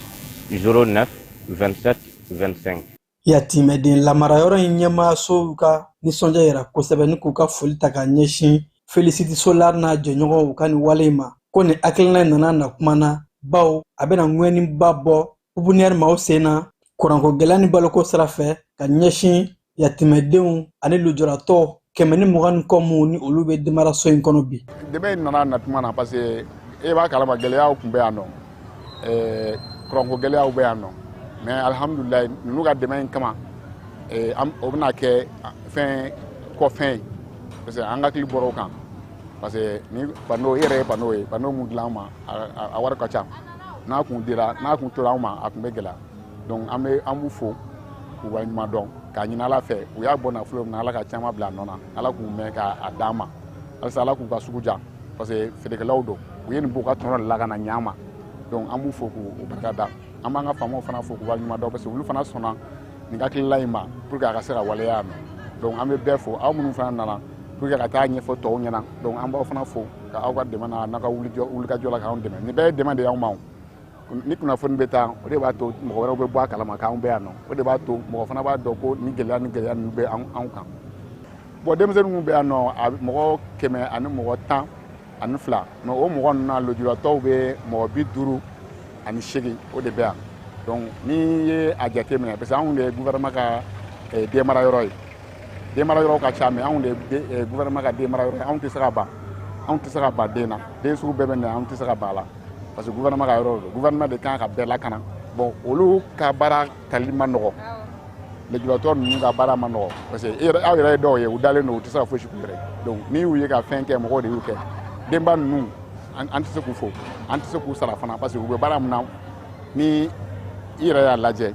09 27 25. Yatimɛden lamarayɔrɔ in ɲɛmaasow ka nisɔndiya yira kosɛbɛ ni k'u ka foli ta ka ɲɛsin Felicity Solar n'a jɛɲɔgɔnw ka nin wale in ma, ko nin hakilina in nana na kuma na, bawo a bɛna ŋɛniba bɔ pupiniyɛri maaw sen na kuranko gɛlɛya ni baloko sira fɛ, ka ɲɛsin yatimɛdenw ani lujuratɔ 120 ni kɔ minnu ni olu bɛ denmaraso in kɔnɔ bi. Dɛmɛ in nana na tuma na, parce que e b'a kalama, gɛlɛyaw tun bɛ yan nɔ, kuranko gɛlɛyaw bɛ yan nɔ. Mais alihamudulilayi, ninnu ka dɛmɛ in kama, o bɛna kɛ fɛn kɔfɛn ye, parce que an hakili bɔra o kan. Parce que ni panneau, i yɛrɛ ye panneau ye, panneau mun dilan an ma, a wari ka ca. N'a kun dira, n'a kun tora anw ma, a kun bɛ gɛlɛya. Donc an bɛ an b'u fo k'u waleɲuman dɔn, k'a ɲini Ala fɛ, u y'a bɔ nafolo min na, Ala ka caman bila a nɔ na, Ala k'u mɛn k'a d'an ma halisa, Ala k'u ka sugu diya, parce que feerekɛlaw don, u ye nin b'u ka tɔnɔ de la ka na ɲɛ an ma. Donc an b'u fo k'u barika da. An b'an ka faamaw fana fo k'u waleɲuman dɔn, parce que olu fana sɔnna nin hakilila in ma pour que a ka se ka waleya yan nɔ. Donc an bɛ bɛɛ fo, aw minnu fana nana pour que ka taa ɲɛfɔ tɔw ɲɛna. Donc an b'aw fana fo ka aw ka dɛmɛ na, n'aw ka wulikajɔ la k'anw dɛmɛ. Nin bɛɛ ye dɛmɛ de y'anw ma. O ni kunnafoni bɛ taa, o de b'a to mɔgɔ wɛrɛw bɛ bɔ a kalama k'anw bɛ yan nɔ. O de b'a to mɔgɔ fana b'a dɔn ko ni gɛlɛya ni gɛlɛya ninnu bɛ anw kan. Bon, denmisɛnnin minnu bɛ yan nɔ, a mɔgɔ 112, mais o mɔgɔ ninnu na, lujuratɔw bɛ mɔgɔ 58, o de bɛ yan. Donc n'i ye a jateminɛ, parce que anw de ye gouvernement ka denmara yɔrɔ ye, denmara yɔrɔ ka ca, mais anw de ye gouvernement ka denmara yɔrɔ ye. Anw tɛ se ka ban, anw tɛ se ka ban den na, den sugu bɛɛ bɛ na, anw tɛ se ka ban a la, parce que gouvernement ka yɔrɔ don, gouvernement de kan ka bɛɛ lakana. Bon, olu ka baara tali ma nɔgɔ, lujuratɔ ninnu ka baara ma nɔgɔ, parce que aw yɛrɛ ye dɔw ye, u dalen don, u tɛ se ka fosi k'u yɛrɛ. Donc n'i y'u ye ka fɛn kɛ, mɔgɔw de y'u kɛ. Denba ninnu, an tɛ se k'u fo, an tɛ se k'u sara fana, parce que u bɛ baara min na, ni i yɛrɛ y'a lajɛ,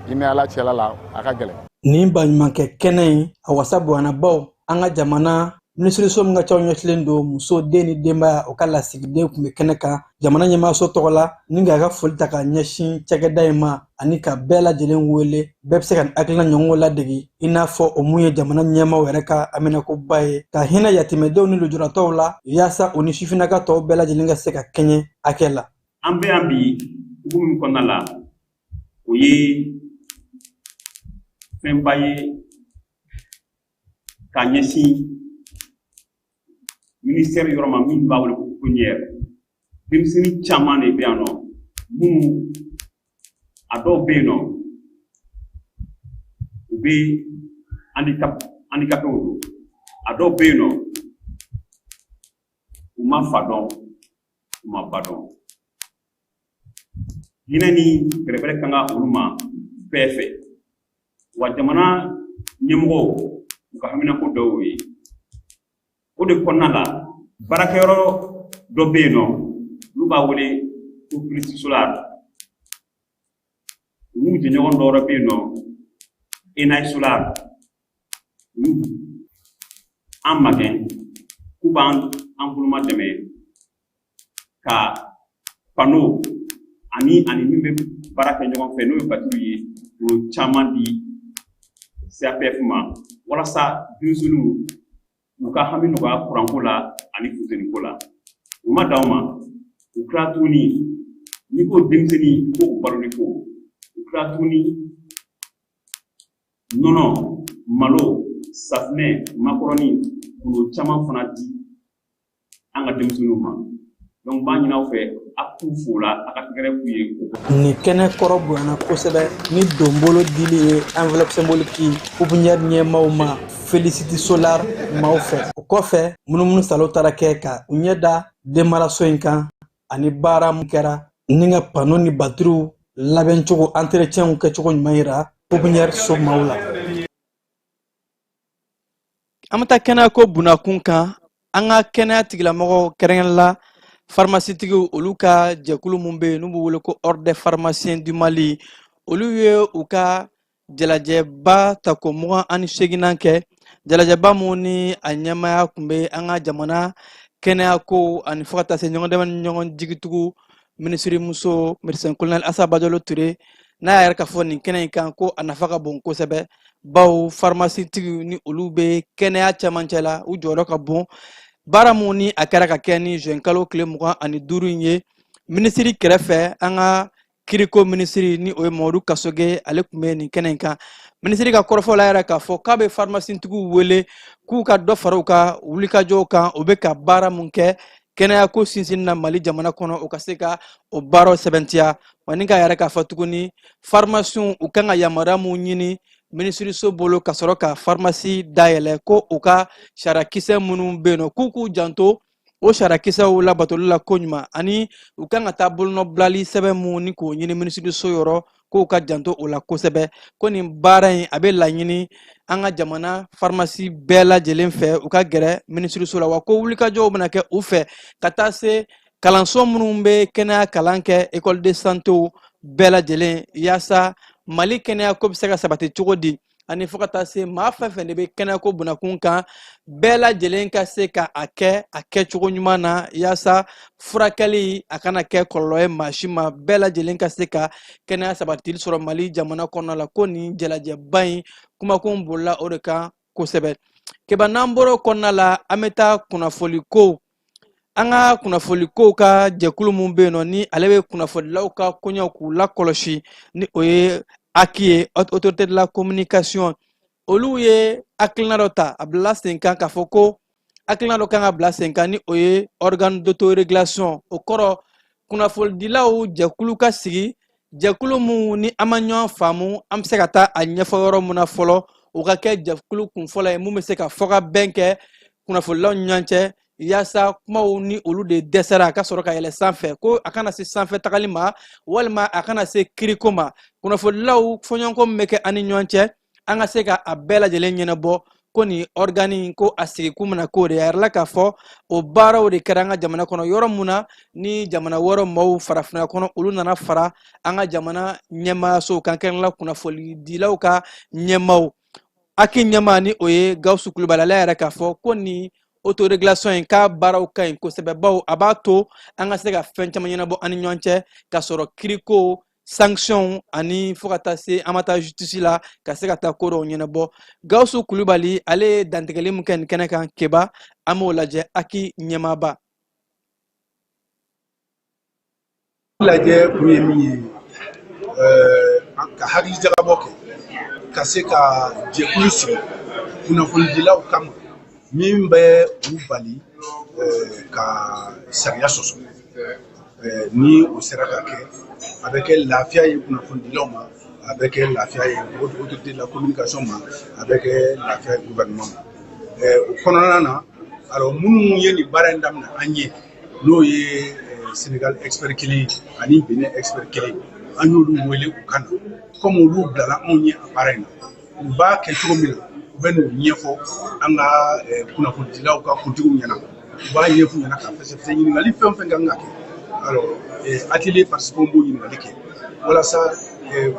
i ni Ala cɛla la, a ka gɛlɛn. Nin baɲumankɛ kɛnɛ in, a wasa bonyana, baw an ka jamana minisiriso min ka ca ɲɛsilen don muso, den ni denbaya, o ka lasigiden tun bɛ kɛnɛ kan jamana ɲɛmaaso tɔgɔ la, ni k'a ka foli ta ka ɲɛsin cakɛda in ma, ani ka bɛɛ lajɛlen wele, bɛɛ bɛ se ka nin hakilina ɲɔgɔnw ladege, i n'a fɔ o mun ye jamana ɲɛmaaw yɛrɛ ka haminakoba ye, ka hinɛ yatimɛdenw ni lujuratɔw la, yaasa o ni sifinnaka tɔw bɛɛ lajɛlen ka se ka kɛɲɛ hakɛ la. An bɛ yan bi hukumu min kɔnɔna la, o ye fɛnba ye ka ɲɛsin ministère yɔrɔ ma min b'a wele ko pouponnière. Denmisɛnnin caman de bɛ yan nɔ minnu, a dɔw bɛ yen nɔ, u bɛ handicapéw don, a dɔw bɛ yen nɔ, u ma fa dɔn, u ma ba dɔn. Hinɛ ni bɛrɛbɛrɛ kan ka olu ma bɛɛ fɛ. Wa jamana ɲɛmɔgɔw u ka haminako dɔw ye. O de kɔnɔna la, baarakɛyɔrɔ dɔ bɛ yen nɔ, olu b'a wele ko Felicity Solar. U n'u jɛɲɔgɔn dɔ wɛrɛ bɛ yen nɔ, Enai Solar. Olu an magɛn k'u b'an an boloma dɛmɛ ka panneau ani min bɛ baara kɛ ɲɔgɔn fɛ, n'o ye batiri ye, k'o caman di CAPF ma walasa denmisɛnninw u ka hami nɔgɔya kuranko la ani funteniko la. U ma dan o ma, u tila tuguni, n'i ko denmisɛnnin ko u baloli ko, u tila tuguni nɔnɔ, malo, safunɛ, makɔrɔni, k'o caman fana di an ka denmisɛnninw ma. Donc n b'a ɲini aw fɛ, a k'u fo la, a ka tɛgɛrɛ f'u ye. Nin kɛnɛ kɔrɔ bonyana kosɛbɛ ni donbolo dili ye enveloppe symbolique pouponnière ɲɛmaaw ma Felicity Solar maaw fɛ. O kɔfɛ, munumunu salo taara kɛ ka u ɲɛ da denmaraso in kan ani baara mun kɛra ni ka panneau ni batiriw labɛncogo, entretien kɛcogo ɲuman yira pouponnière so maaw la. An bɛ taa kɛnɛyako bunakun kan. An ka kɛnɛya tigilamɔgɔw, kɛrɛnkɛrɛn la faramasitigiw, olu ka jɛkulu mun bɛ yen n'u b'u wele ko Ordre des pharmaciens du Mali, olu ye u ka jalajɛba tako 28nan kɛ. Jalajɛba mun ni a ɲɛmaaya tun bɛ an ka jamana kɛnɛyako ani fo ka taa se ɲɔgɔn dɛmɛ ni ɲɔgɔn jigitugu minisirimuso médecin colonel Asa Bajalo Ture, n'a y'a yɛrɛ k'a fɔ nin kɛnɛ in kan ko a nafa ka bon kosɛbɛ, bawo faramasitigiw ni olu bɛ kɛnɛya cɛmancɛ la, u jɔyɔrɔ ka bon. Baara mun ni a kɛra ka kɛ ni juin kalo tile 25 in ye, minisiri kɛrɛfɛ, an ka kiriko minisiri ni o ye Mamadu Kasoge, ale tun bɛ nin kɛnɛ in kan. Minisiri ka kɔrɔfɔ la yɛrɛ k'a fɔ k'a bɛ farimasitigiw wele k'u ka dɔ fara u ka wulikajɔw kan, u bɛ ka baara mun kɛ kɛnɛyako sinsinni na Mali jamana kɔnɔ, u ka se ka o baaraw sɛbɛntiya. Wa ni k'a yɛrɛ k'a fɔ tuguni, farimasiw u kan ka yamaruya mun ɲini minisiriso bolo ka sɔrɔ ka farimasi dayɛlɛ, ko u ka sariyakisɛ minnu bɛ yen nɔ, k'u k'u janto o sariyakisɛw labatoli la koɲuman, ani u kan ka taa bolonɔbilali sɛbɛn mun ni k'o ɲini minisiriso yɔrɔ, k'u ka janto o la kosɛbɛ. Ko nin baara in a bɛ laɲini an ka jamana farimasi bɛɛ lajɛlen fɛ, u ka gɛrɛ minisiriso la, wa ko wulikajɔw bɛna kɛ u fɛ ka taa se kalanso minnu bɛ kɛnɛya kalan kɛ, école de santé bɛɛ lajɛlen, yaasa Mali kɛnɛya ko bɛ se ka sabati cogo di, ani fo ka taa se maa fɛn fɛn de bɛ kɛnɛyako bunakun kan, bɛɛ lajɛlen ka se ka a kɛ a kɛcogo ɲuman na, yaasa furakɛli a kana kɛ kɔlɔlɔ ye maa si ma, bɛɛ lajɛlen ka se ka kɛnɛya sabatili sɔrɔ Mali jamana kɔnɔna la. Ko nin jalajɛba in kumakun bolila o de kan kosɛbɛ. Keba, n'an bɔra o kɔnɔna la, an bɛ taa kunnafoliko. An ka kunnafolikow ka jɛkulu mun bɛ yen nɔ, ni ale bɛ kunnafonidilaw ka koɲɛw k'u lakɔlɔsi, ni o ye HAC ye, Autorité de la communication, olu ye hakilina dɔ ta, a bilala sen kan k'a fɔ ko hakilina dɔ kan ka bila sen kan, ni o ye organe d'autorégulation. O kɔrɔ, kunnafonidilaw jɛkulu ka sigi, jɛkulu mun ni an ma ɲɔgɔn faamu, an bɛ se ka taa a ɲɛfɔ yɔrɔ mun na fɔlɔ, o ka kɛ jɛkulu kunfɔlɔ ye mun bɛ se ka fɔkabɛn kɛ kunnafonidilaw ni ɲɔgɔn cɛ, yaasa kumaw ni olu de dɛsɛra, a ka sɔrɔ ka yɛlɛ sanfɛ, ko a kana se sanfɛ tagali ma walima a kana se kiriko ma. Kunnafonidilaw fɔɲɔgɔnkɔ min bɛ kɛ an ni ɲɔgɔn cɛ, an ka se ka a bɛɛ lajɛlen ɲɛnabɔ. Ko nin ɔrigani ko a sigikun bɛna k'o de ye. A yirala k'a fɔ o baaraw de kɛra an ka jamana kɔnɔ, yɔrɔ mun na ni jamana wɛrɛ maaw farafinna kɔnɔ, olu nana fara an ka jamana ɲɛmaayasow kan, kɛrɛnkɛrɛnnenya kunnafonidilaw ka ɲɛmaaw. HAC ɲɛmaa ni o ye Gawusu Kulubali, ale yɛrɛ k'a fɔ ko nin autorégulation in k'a baaraw ka ɲi kosɛbɛ, bawo a b'a to an ka se ka fɛn caman ɲɛnabɔ an ni ɲɔgɔn cɛ ka sɔrɔ kiriko, sanction ani fo ka taa se an ma taa justice la ka se ka taa ko dɔw ɲɛnabɔ. Gawusu Kulubali, ale ye dantigɛli min kɛ nin kɛnɛ kan, Keba, an b'o lajɛ, HAC ɲɛmaaba. Lajɛ kun ye min ye, ka hakili jagabɔ kɛ ka se ka jɛkulu sigi kunnafonidilaw kama min bɛ u bali ka sariya sɔsɔ. Ni o sera ka kɛ, a bɛ kɛ lafiya ye kunnafonidilaw ma, a bɛ kɛ lafiya ye autorité de la communication ma, a bɛ kɛ lafiya ye gouvernement ma. O kɔnɔna na, alors minnu ye nin baara in daminɛ an ye, n'o ye Sénégal expert kelen ani Benin expert kelen, an y'olu wele u ka na. Comme olu bilala anw ye a baara in na, U b'a kɛ cogo min na, u bɛ n'o ɲɛfɔ an ka kunnafonidilaw ka kuntigiw ɲɛna. U b'a ɲɛf'u ɲɛna k'a fɛsɛfɛsɛ, ɲininkali fɛn o fɛn kan ka kɛ. Alors, atelier participants b'o ɲininkali kɛ walasa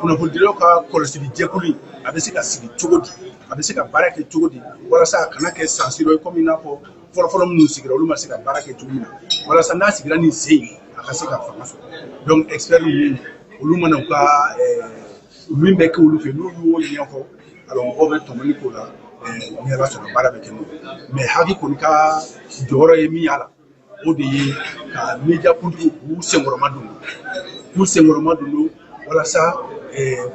kunnafonidilaw ka kɔlɔsili jɛkulu in, a bɛ se ka sigi cogo di, a bɛ se ka baara kɛ cogo di, walasa a kana kɛ sansiro ye, komi i n'a fɔ fɔlɔfɔlɔ minnu sigira, olu ma se ka baara kɛ cogo min na, walasa n'a sigira nin sen in, a ka se ka fanga sɔrɔ. Donc expert ninnu, olu mana u ka min bɛ kɛ olu fɛ, n'u y'o ɲɛfɔ, alors mɔgɔw bɛ tɔmɔli k'o la. Ni Ala sɔnna, baara bɛ kɛ n'o ye. Mais HAC kɔni ka jɔyɔrɔ ye min y'a la, o de ye ka media kuntigiw k'u senkɔrɔma don, k'u senkɔrɔma don, walasa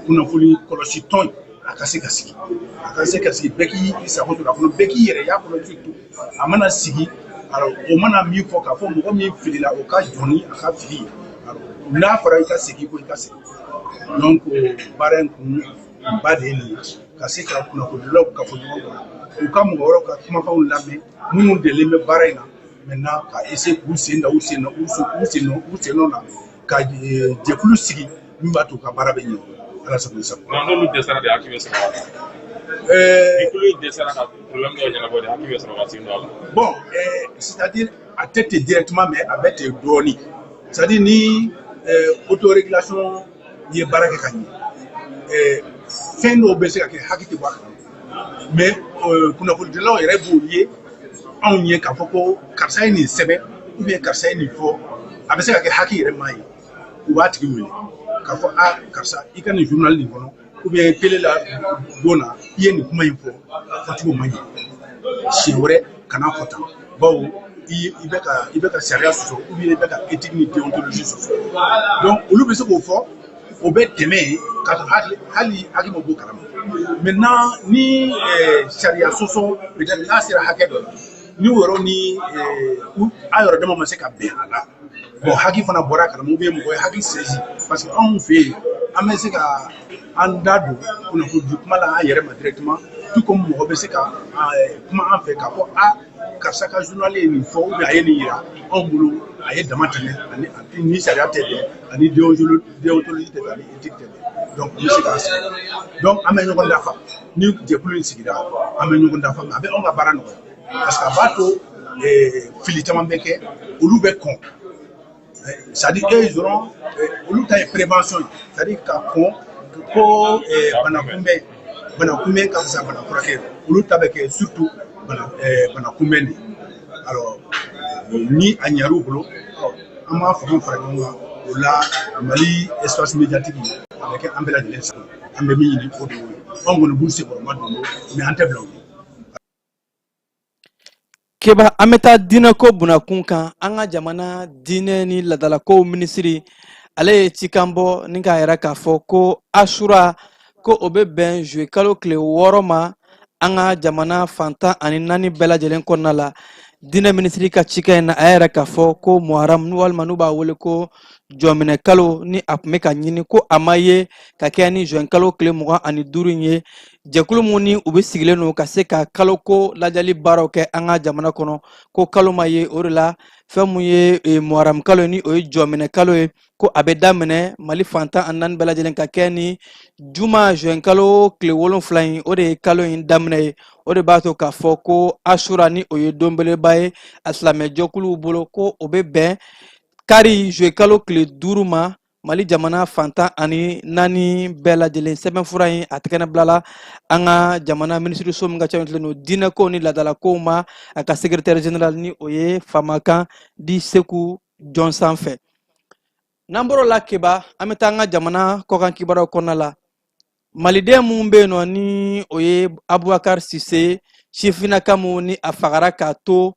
kunnafoni kɔlɔsi tɔn a ka se ka sigi, a ka se ka sigi, bɛɛ k'i sago sɔrɔ a kɔnɔ, bɛɛ k'i yɛrɛ y'a kɔnɔ. Surtout a mana sigi, alors o mana min fɔ, k'a fɔ mɔgɔ min filila, o ka jɔ ni a ka fili ye. N'a fɔra i ka segin ko i ka segin. Donc baara in kun ba de ye nin ye, ka se ka kunnafonidilaw kafo ɲɔgɔn kan, u ka mɔgɔ wɛrɛw ka kumakanw lamɛn minnu delilen bɛ baara in na. Maintenant ka essayer k'u sen da u sen nɔ u sen u sen nɔ u sen nɔ na, ka jɛkulu sigi min b'a to u ka baara bɛ ɲɛ. Ala sago i sago. N'olu dɛsɛra de, HAC bɛ sɔrɔ ka ni kulu in dɛsɛra ka problème dɔw ɲɛnabɔ de, HAC bɛ sɔrɔ ka sen don a la. Bon, c'est-à-dire a tɛ ten directement, mais a bɛ ten dɔɔni. C'est-à-dire ni autorégulation ye baara kɛ ka ɲɛ, fɛn dɔw bɛ se ka kɛ, HAC tɛ bɔ a kalama, mais kunnafonidilaw yɛrɛ b'o ye anw ye k'a fɔ ko karisa ye nin sɛbɛn ou bien karisa ye nin fɔ. A bɛ se ka kɛ HAC yɛrɛ m'a ye, u b'a tigi wele k'a fɔ: a karisa, i ka nin journal nin kɔnɔ ou bien télé la don na, i ye nin kuma in fɔ, a fɔcogo man ɲɛ, siɲɛ wɛrɛ kana fɔ tan, bawo i bɛ ka sariya sɔsɔ ou bien i bɛ ka éthique ni déontologie sɔsɔ. Donc olu bɛ se k'o fɔ, o bɛ tɛmɛ yen k'a sɔrɔ hali HAC ma bɔ kalama. Maintenant ni sariya sɔsɔ, peut-être n'a sera hakɛ dɔ la, ni o yɔrɔ ni a yɔrɔ dama ma se ka bɛn a la, bon, HAC fana bɔra a kalama ou bien mɔgɔ ye HAC saisi, parce que anw fɛ yen, an bɛ se ka an da don kunnafoni di kuma la an yɛrɛ ma directement, tout comme mɔgɔ bɛ se ka kuma an fɛ k'a fɔ: a karisa ka journal ye nin fɔ ou bien a ye nin yira anw bolo, a ye dama tɛmɛ, ani ni sariya tɛ bɛn, ani déontologie tɛ bɛn, ani éthique tɛ bɛn. Donc an bɛ se k'an sigi, donc an bɛ ɲɔgɔn dafa. Ni jɛkulu in sigira, an bɛ ɲɔgɔn dafa. A bɛ anw ka baara nɔgɔya, parce que a b'a to fili caman bɛ kɛ, olu bɛ kɔn. C'est-à-dire eux, ils auront, olu ta ye prévention ye, c'est-à-dire ka kɔn ko bana kunbɛn, bana kunbɛn ka fisa bana furakɛ. Olu ta bɛ kɛ surtout bana kunbɛn de. Alors ni a ɲɛr'u bolo, an b'a fanga fara ɲɔgɔn kan, o la Mali espace médiatique a bɛ kɛ an bɛɛ lajɛlen sago. An bɛ min ɲini, o de y'o ye. Anw kɔni b'u senkɔrɔma don, mais an tɛ bila u ye. Keba, an bɛ taa diinɛko bunakun kan. An ka jamana diinɛ ni ladalakow minisiri, ale ye cikan bɔ ni k'a yɛrɛ k'a fɔ ko Asura, ko o bɛ bɛn zuwe kalo tile 6 ma, an ka jamana fan 14 bɛɛ lajɛlen kɔnɔna la. Diinɛ minisiri ka cikan in na, a yɛrɛ k'a fɔ ko Muharam, walima n'u b'a wele ko jɔminɛ kalo, ni a tun bɛ ka ɲini ko a ma ye ka kɛ ni zuwɛn kalo tile 25 in ye, jɛkulu mun ni u bɛ sigilen don ka se ka kaloko lajɛli baaraw kɛ an ka jamana kɔnɔ, ko kalo ma ye. O de la, fɛn mun ye Muharam kalo, ni o ye jɔminɛ kalo ye, ko a bɛ daminɛ Mali fan 14 bɛɛ lajɛlen ka kɛ ni juma zuwɛn kalo tile 7 in, o de ye kalo in daminɛ ye. O de b'a to k'a fɔ ko Asura, ni o ye donbeleba ye a silamɛjɛkuluw bolo, ko o bɛ bɛn kari zuwe kalo tile 5 ma, Mali jamana fan 14 bɛɛ lajɛlen. Sɛbɛnfura in, a tɛgɛnɛ bilala an ka jamana minisiriso min ka ca don diinɛkow ni ladalakow ma, a ka secrétaire général, ni o ye Famakan di Seku Jɔnsan fɛ. N'an bɔr'o la, Keba, an bɛ taa an ka jamana kɔkan kibaruyaw kɔnɔna la. Maliden mun bɛ yen nɔ, ni o ye Abubakar Sise, sifinnaka mun ni a fagara k'a to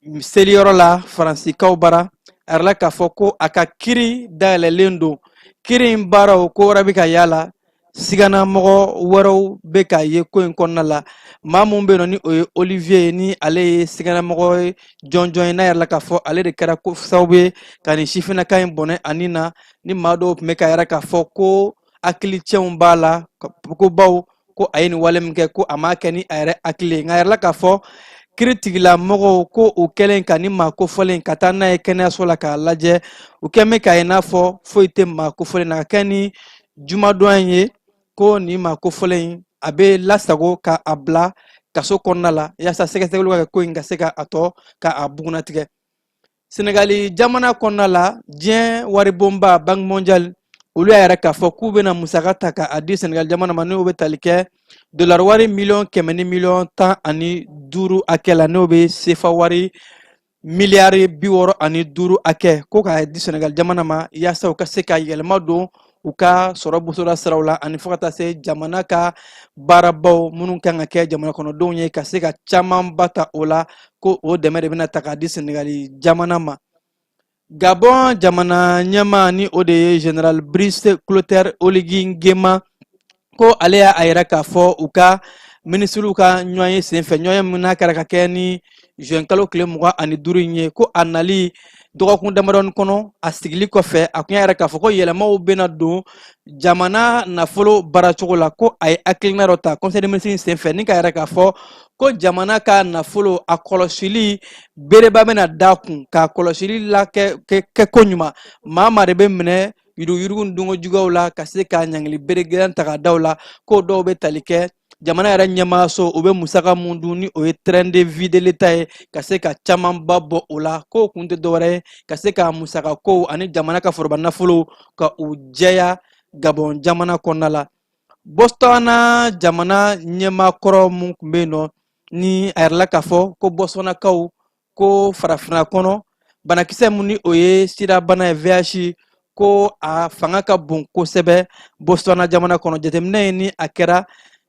seliyɔrɔ la Faransikaw bara, a yirala k'a fɔ ko a ka kiri dayɛlɛlen don. Kiri in baaraw, ko wɛrɛ bɛ ka y'a la, sigana mɔgɔ wɛrɛw bɛ ka ye ko in kɔnɔna la. Maa mun bɛ yen nɔ, ni o ye Olivier ye, ni ale ye siganamɔgɔ ye jɔnjɔn ye, n'a yirala k'a fɔ ale de kɛra ko sababu ye ka nin sifinnaka in bɔnɛ ani na, ni maa dɔw tun bɛ ka yira k'a fɔ ko hakili cɛnw b'a la, ko baw ko a ye nin wale min kɛ, ko a m'a kɛ ni a yɛrɛ hakili ye. Nka a yirala k'a fɔ kiritigɛlamɔgɔw ko u kɛlen ka ni maa kofɔlen ka taa n'a ye kɛnɛyaso la k'a lajɛ, u kɛn bɛ k'a ye n'a fɔ foyi tɛ maa kofɔlen na. Ka kɛ ni jumadon in ye, ko nin maa kofɔlen in A bɛ lasago ka a bila kaso kɔnɔna la yaasa sɛgɛsɛgɛliw ka kɛ, ko in ka se ka a tɔ ka a bugunnatigɛ. Senegali jamana kɔnɔna la, diɲɛ waribonba Banque mondiale, olu y'a yira k'a fɔ k'u bɛna musaka ta ka a di Senegali jamana ma, n'o bɛ tali kɛ dolari wari miliyɔn 115 miliyɔn hakɛ la, n'o bɛ sefa wari miliyari 65 hakɛ, ko k'a di Senegali jamana ma yaasa u ka se ka yɛlɛma don u ka sɔrɔ bosoda siraw la, ani fo ka taa se jamana ka baarabaw minnu kan ka kɛ jamana kɔnɔdenw ye, ka se ka camanba ta o la, ko o dɛmɛ de bɛna ta k'a di Senegali jamana ma. Gabon jamana ɲɛmaa, ni o de ye Général Brice Clotaire Oligui Nguema, ko ale y'a yira k'a fɔ u ka minisiriw ka ɲɔgɔnye senfɛ, ɲɔgɔnye min n'a kɛra ka kɛ ni juin kalo tile 25 in ye, ko a nali dɔgɔkun damadɔni kɔnɔ a sigili kɔfɛ, a kun y'a yira k'a fɔ ko yɛlɛmaw bɛna don jamana nafolo baaracogo la, ko a ye hakilina dɔ ta conseil des ministres senfɛ ni k'a yira k'a fɔ ko jamana ka nafolo a kɔlɔsili bereba bɛna da kun k'a kɔlɔsili la kɛ ko ɲuman. Maa maa de bɛ minɛ yuruguyurugu ni dunko juguyaw la, ka se ka ɲangili bere gɛlɛn ta ka da u la, k'o dɔw bɛ tali kɛ jamana yɛrɛ ɲɛmaaso, u bɛ musaka mun dun, ni o ye train de vie de l'État ye, ka se ka camanba bɔ o la, k'o kun tɛ dɔwɛrɛ ye ka se ka musaka kow ani jamana ka foroba nafolo ka u jɛya Gabɔn jamana kɔnɔna la. Botswana jamana ɲɛmaa kɔrɔ mun tun bɛ yen nɔ, ni a yirala k'a fɔ ko Botswanakaw ko farafinna kɔnɔ banakisɛ mun ni o ye sida bana ye, VIH, ko a fanga ka bon kosɛbɛ Botswana jamana kɔnɔ. Jateminɛ ye ni a kɛra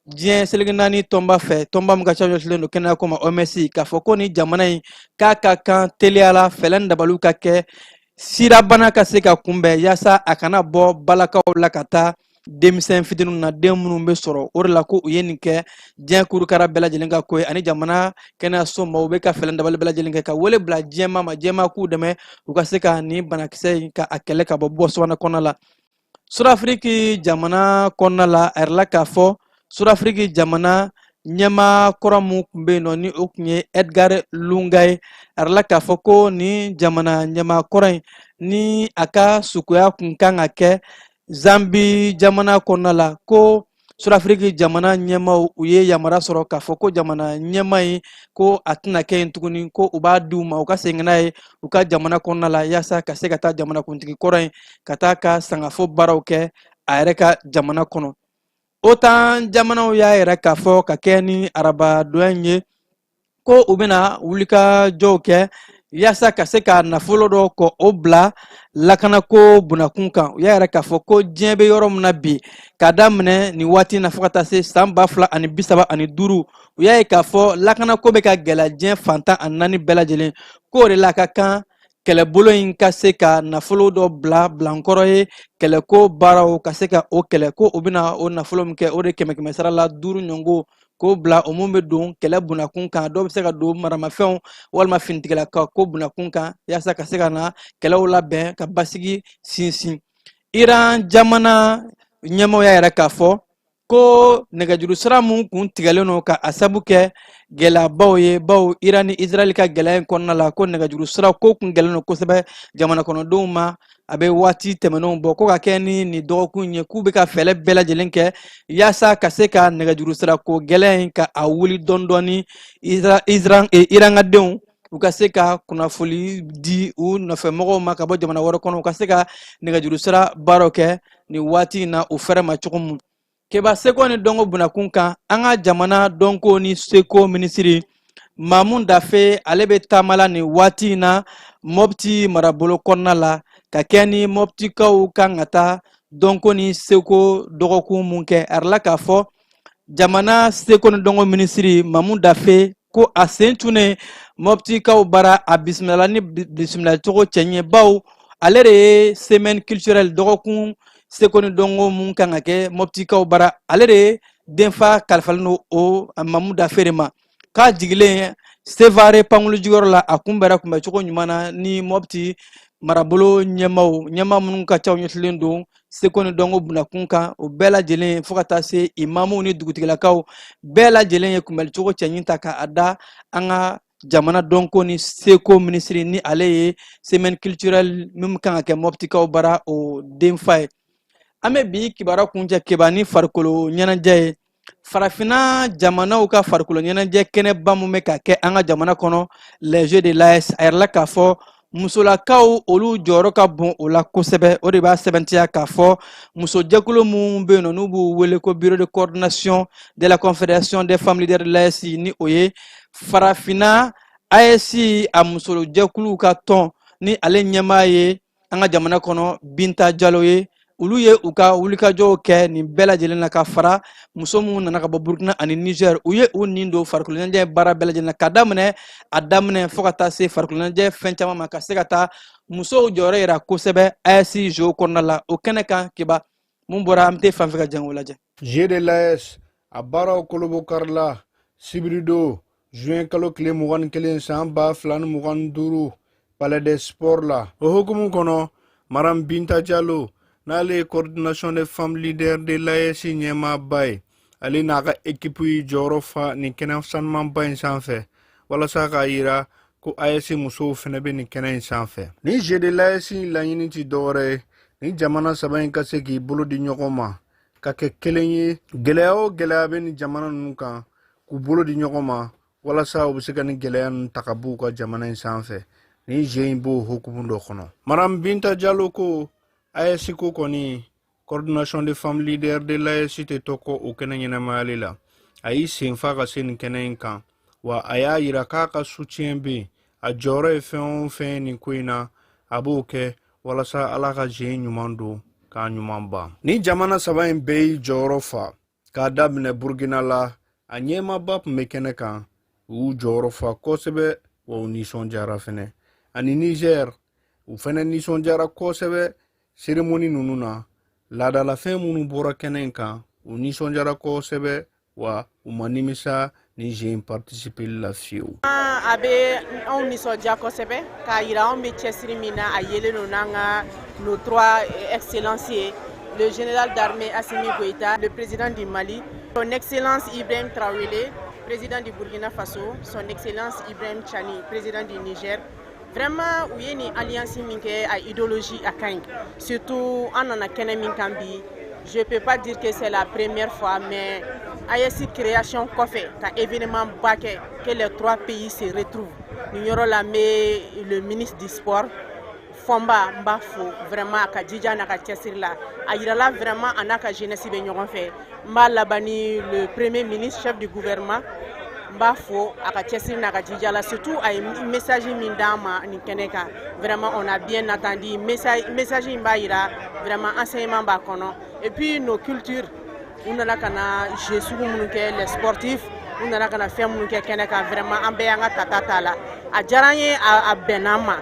diɲɛ seleke naani tɔnba fɛ, tɔnba min ka ca ɲɛsilen don kɛnɛya ko ma, OMS, k'a fɔ ko ni jamana in k'a ka kan teliya la fɛɛrɛ ni dabaliw ka kɛ sidabana ka se ka kunbɛn, yaasa a kana bɔ balakaw la ka taa denmisɛn fitininw na, den minnu bɛ sɔrɔ. O de la ko u ye nin kɛ diɲɛ kurukara bɛɛ lajɛlen ka ko ye, ani jamana kɛnɛyaso maaw bɛ ka fɛɛrɛ dabali bɛɛ lajɛlen kɛ ka wele bila diɲɛmaa ma, diɲɛmaa k'u dɛmɛ u ka se ka nin banakisɛ in ka a kɛlɛ ka bɔ Botswana kɔnɔna la. Sudafiriki jamana kɔnɔna la, a yirala k'a fɔ Sudafiriki jamana ɲɛmaa kɔrɔ mun tun bɛ yen nɔ, ni o tun ye Edgar Lunga ye, a yirala k'a fɔ ko nin jamana ɲɛmaa kɔrɔ in, ni a ka sukoya kun kan ka kɛ Zambi jamana kɔnɔna la, ko Sudafiriki jamana ɲɛmaaw u ye yamaruya sɔrɔ k'a fɔ ko jamana ɲɛmaa in, ko a tɛna kɛ yen tuguni, ko u b'a di u ma u ka segin n'a ye u ka jamana kɔnɔna la, yaasa ka se ka taa jamanakuntigi kɔrɔ in ka taa ka sangafo baaraw kɛ a yɛrɛ ka jamana kɔnɔ. OTAN jamanaw y'a yira k'a fɔ ka kɛ ni arabadonya in ye, ko u bɛna wulikajɔw kɛ yaasa ka se ka nafolo dɔ kɔ o bila lakanako bunakun kan. U y'a yira k'a fɔ ko diɲɛ bɛ yɔrɔ min na bi, k'a daminɛ nin waati na fo ka taa se san 2035, u y'a ye k'a fɔ lakanako bɛ ka gɛlɛya diɲɛ fan 14 bɛɛ lajɛlen, k'o de la a ka kan kɛlɛbolo in ka se ka nafolo dɔ bila bilankɔrɔ ye kɛlɛko baaraw ka se ka o kɛlɛ, ko u bɛna o nafolo min kɛ, o de kɛmɛ kɛmɛ sara la 5 ɲɔgɔn k'o bila, o mun bɛ don kɛlɛ bunakun kan, dɔw bɛ se ka don maramafɛnw walima finitigilaka ko bunakun kan, yaasa ka se ka na kɛlɛw labɛn ka basigi sinsin. Iran jamana ɲɛmaaw y'a yira k'a fɔ ko nɛgɛjuru sira mun kun tigɛlen don ka a sabu kɛ gɛlɛyabaw ye, bawo Iran ni Israɛl ka gɛlɛya in kɔnɔna la, ko nɛgɛjuru sira ko kun gɛlɛn don kosɛbɛ jamana kɔnɔdenw ma a bɛ waati tɛmɛnenw bɔ, ko ka kɛ ni nin dɔgɔkun ye, k'u bɛ ka fɛɛrɛ bɛɛ lajɛlen kɛ yaasa ka se ka nɛgɛjuru sira ko gɛlɛya in ka a wuli dɔɔni dɔɔni, Irankadenw u ka se ka kunnafoli di u nɔfɛmɔgɔw ma ka bɔ jamana wɛrɛ kɔnɔ, u ka se ka nɛgɛjuru sira baaraw kɛ nin waati in na u fɛrɛ ma cogo min. Keba seko ni dɔnko bunakun kan, an ka jamana dɔnko ni seko minisiri Mamu Dafe, ale bɛ taama la nin waati in na Mɔpti marabolo kɔnɔna la, ka kɛ ni Mɔptikaw kan ka taa dɔnko ni seko dɔgɔkun mun kɛ. A yirala k'a fɔ jamana seko ni dɔnko minisiri Mamu Dafe, ko a sen tunnen Mɔptikaw bara, a bisimilala ni bisimilacogo cɛɲɛ, bawo ale de ye semaine culturelle, dɔgɔkun seko ni dɔnko mun kan ka kɛ Mɔptikaw bara, ale de ye denfa kalifalen don o Mamu Dafe de ma. K'a jigilen Sevare pankulu jigiyɔrɔ la, a kunbɛra kunbɛcogo ɲuman na ni Mɔpti marabolo ɲɛmaaw, ɲɛmaa minnu ka caw ɲɛsilen don seko ni dɔnko bunakun kan, o bɛɛ lajɛlen fo ka taa se imamuw ni dugutigilakaw bɛɛ lajɛlen ye kunbɛlicogo cɛɲi ta k'a da an ka jamana dɔnko ni seko minisiri, ni ale ye semaine culturelle min kan ka kɛ Mɔptikaw bara, o denfa ye. An bɛ bi kibaruya kuncɛ Keba ni farikolo ɲɛnajɛ ye. Farafinna jamanaw ka farikolo ɲɛnajɛ kɛnɛba min bɛ ka kɛ an ka jamana kɔnɔ, les Jeux de l'AES, a yirala k'a fɔ musolakaw olu jɔyɔrɔ ka bon o la kosɛbɛ. O de b'a sɛbɛntiya k'a fɔ musojɛkulu minnu bɛ yen nɔ, n'u b'u wele ko Bureau de coordination de la Confédération des femmes leaders de l'AES, ni o ye farafinna AES a musojɛkuluw ka tɔn, ni ale ɲɛmaa ye an ka jamana kɔnɔ Binta Jalo ye, olu ye u ka wulikajɔw kɛ nin bɛɛ lajɛlen na, ka fara muso minnu nana ka bɔ Burukina ani Niger. U ye u nin don farikolo ɲɛnajɛ baara bɛɛ lajɛlen na, ka daminɛ a daminɛ fo ka taa se farikolo ɲɛnajɛ fɛn caman ma, ka se ka taa musow jɔyɔrɔ yira kosɛbɛ AES Jeux kɔnɔna la. O kɛnɛ kan, Keba mun bɔra, an bɛ taa fan fɛ ka jɛn k'o lajɛ. Jeux de l'AES a baaraw kolobokarila sibiridon juin kalo tile 21 san 2025 Palais des Sports la. O hukumu kɔnɔ, Madame Binta Jalo, n'ale ye Coordination des femmes leaders de l'AES ɲɛmaaba ye, ale n'a ka ekipu y'i jɔyɔrɔ fa nin kɛnɛ sanumanba in sanfɛ, walasa k'a yira ko AES musow fɛnɛ bɛ nin kɛnɛ in sanfɛ. Ni Jeux de l'AES laɲini ti dɔwɛrɛ ye ni jamana saba in ka se k'i bolo di ɲɔgɔn ma ka kɛ kelen ye. Gɛlɛya o gɛlɛya bɛ nin jamana ninnu kan, k'u bolo di ɲɔgɔn ma walasa u bɛ se ka nin gɛlɛya ninnu ta ka b'u ka jamana in sanfɛ. Ni jeux in b'o hukumu dɔ kɔnɔ. Madame Binta Jalo ko AES ko kɔni, Coordination des femmes leaders de l'AES tɛ tɔ kɔ o kɛnɛ ɲɛnamayali la. A y'i sen fa ka se nin kɛnɛ in kan, wa a y'a yira k'a ka soutien bɛ yen. A jɔyɔrɔ ye fɛn o fɛn ye nin ko in na, a b'o kɛ walasa Ala ka jeux ɲuman don k'a ɲuman ban. Ni jamana saba in bɛɛ y'i jɔyɔrɔ fa, k'a daminɛ Burukina la, a ɲɛmaaba tun bɛ kɛnɛ kan, u y'u jɔyɔrɔ fa kosɛbɛ, wa u nisɔndiyara fɛnɛ. Ani Niger, u fɛnɛ nisɔndiyara kosɛbɛ cérémonie ninnu na. Laadalafɛn minnu bɔra kɛnɛ in kan, u nisɔndiyara kosɛbɛ, wa u ma nimisa ni jeux in participeli la fiyewu. A bɛ anw nisɔndiya kosɛbɛ k'a yira anw bɛ cɛsiri min na, a yelen don n'an ka nos trois excellences ye, le général d'armée Assimi Goïta, le président du Mali, son excellence Ibrahim Traoré, président du Burkina Faso, son excellence Ibrahim Tchiani, président du Niger. Vraiment, u ye nin alliance min kɛ, a idéologie a ka ɲi. Surtout an nana kɛnɛ min kan bi, je peux pas dire que c'est la première fois, mais AES création kɔfɛ ka événement ba kɛ, que les trois pays se retrouvent nin yɔrɔ la. N bɛ le ministre du Sport Fɔnba, n b'a fo vraiment a ka jija n'a ka cɛsiri la. A yirala vraiment a n'a ka jeunesse bɛ ɲɔgɔn fɛ. N b'a laban ni le Premier ministre, chef du gouvernement, n b'a fo a ka cɛsiri n'a ka jija la. Surtout a ye message min d'an ma nin kɛnɛ kan, vraiment on a bien entendu message. Message in b'a yira vraiment enseignement b'a kɔnɔ. Et puis nos cultures, u nana ka na jeu sugu minnu kɛ, les sportifs, u nana ka na fɛn minnu kɛ kɛnɛ kan, vraiment an bɛɛ y'an ka tata t'a la. A diyara an ye, a bɛnna an ma.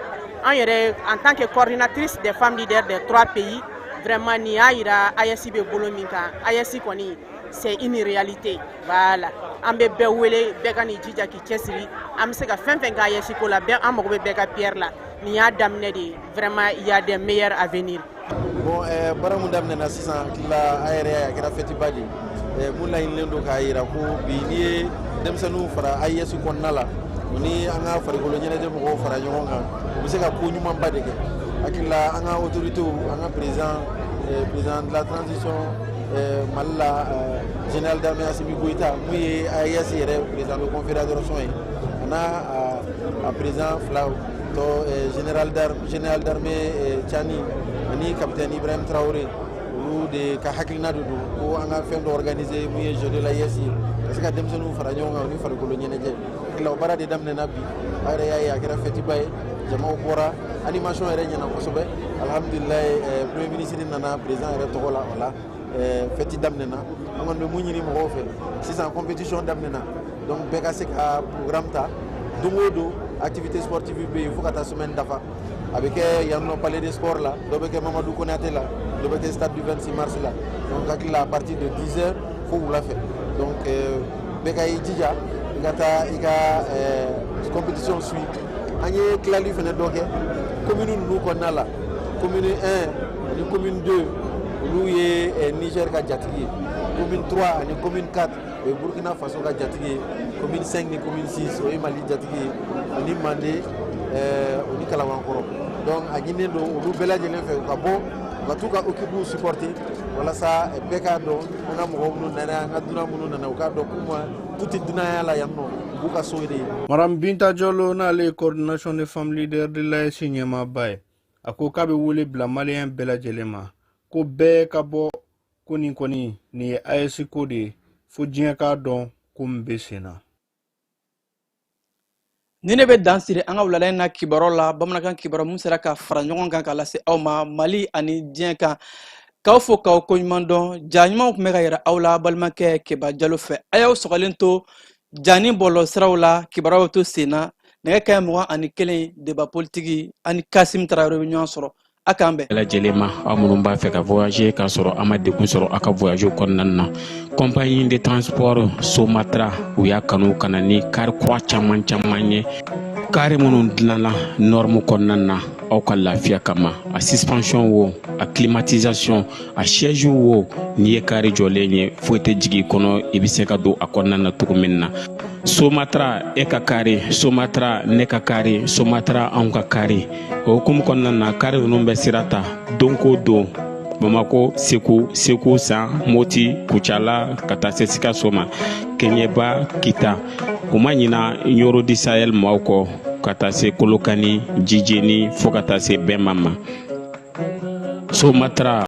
An yɛrɛ, en tant que coordinatrice des femmes leaders des trois pays, vraiment nin y'a yira AES bɛ bolo min kan. AES kɔni, c'est une réalité, voilà. An bɛ bɛɛ wele, bɛɛ ka n'i jija k'i cɛsiri. An bɛ se ka fɛn fɛn kɛ AES ko la, bɛɛ, an mago bɛ bɛɛ ka pierre la. Nin y'a daminɛ de ye, vraiment il y a des meilleurs à venir. Bon, baara mun daminɛna sisan, hakili la a yɛrɛ a kɛra fɛtiba de ye. Mun laɲinilen don k'a yira ko bi n'i ye denmisɛnninw fara AES kɔnɔna la, u ni an ka farikolo ɲɛnajɛ mɔgɔw fara ɲɔgɔn kan, u bɛ se ka ko ɲumanba de kɛ. Hakili la an ka autorités, an ka président de la transition Mali la, général d'armée Assimi Goïta, mun ye AES yɛrɛ président de confédération ye, a n'a a président fila tɔ, général d'armée Tchiani ani capitaine Ibrahim Traoré, olu de ka hakilina de don ko an ka fɛn dɔ organiser mun ye Jeux de l'AES ye, ka se ka denmisɛnninw fara ɲɔgɔn kan, u ni farikolo ɲɛnajɛ. Hakili la o baara de daminɛna bi. A yɛrɛ y'a ye, a kɛra fɛtiba ye, jamaw bɔra, animation yɛrɛ ɲɛna kosɛbɛ, alhamdulilayi. Premier ministre nana président yɛrɛ tɔgɔ la. O la fɛti daminɛna. An kɔni bɛ mun ɲini mɔgɔw fɛ sisan? Compétition daminɛna, donc bɛɛ ka se ka programme ta. Don o don activité sportive bɛ yen fo ka taa semaine dafa. A bɛ kɛ yan nɔ Palais des Sports la, dɔ bɛ kɛ Mamadou Konaté la, dɔ bɛ kɛ stade du 26 mars la. Donc hakili la à partir de 10 heures fo wula fɛ. Donc bɛɛ ka i jija i ka taa i ka compétition suit. An ye tilali fana dɔ kɛ commune ninnu kɔnɔna la. Commune 1 ani commune 2, olu ye Niger ka jatigi ye. Commune 3 ani commune 4, o ye Burkina Faso ka jatigi ye. Commune 5 ni commune 6, o ye Mali jatigi ye, ani Mande, o ni Kalabankɔrɔ. Donc a ɲininen don olu bɛɛ lajɛlen fɛ u ka bɔ. U ka t'u ka équipe supporter walasa bɛɛ k'a dɔn an ka mɔgɔ minnu nana, an ka dunan minnu nana, u k'a dɔn k'u ma k'u tɛ dunanya la yan nɔ, u b'u ka so de ye. Madame Binta Jalo, n'ale ye coordination des femmes leaders de l'AES ɲɛmaaba ye, a ko k'a bɛ wele bila maliyɛn bɛɛ lajɛlen ma ko bɛɛ ka bɔ, ko nin kɔni nin ye AES ko de ye, fo diɲɛ k'a dɔn ko min bɛ sen na. Ni ne bɛ dan siri an ka wulada in na kibaruyaw la, bamanankan kibaru mun sera ka fara ɲɔgɔn kan ka lase aw ma Mali ani diɲɛ kan, k'aw fo k'aw koɲuman dɔn. Ja ɲumanw tun bɛ ka yira aw la balimakɛ Keba Jalo fɛ. A y'aw sɔgɔlen to ja ni bɔlɔlɔ siraw la, kibaruyaw to sen na. Nɛgɛ kaɲɛ 21, débat politiki ani Kasim Tarawele bɛ ɲɔgɔn sɔrɔ. A k'an bɛn. Bɛɛ lajɛlen ma, aw minnu b'a fɛ ka voyager k'a sɔrɔ a ma degun sɔrɔ aw ka voyage kɔnɔna na, compagnie de transport Somatra, u y'a kanu ka na ni kari kura caman caman ye, kari minnu dilanna norme kɔnɔna na aw ka lafiya kama. A suspension wo, a climatisation, a siège wo, n'i ye kari jɔlen ye, foyi tɛ jigin i kɔnɔ, i bɛ se ka don a kɔnɔna na cogo min na. Somatra, e ka kari, Somatra, ne ka kari, Somatra, anw ka kari. O hukumu kɔnɔna na, kari ninnu bɛ sira ta don ko don Bamako, Segu, Segu San, Moti, Kucala, ka taa se Sikaso ma, Keɲeba, Kita. U ma ɲina Ɲoro di Sahel maaw kɔ, ka taa se Kolokani, Jijeni, fo ka taa se Bɛnba ma. Somatra.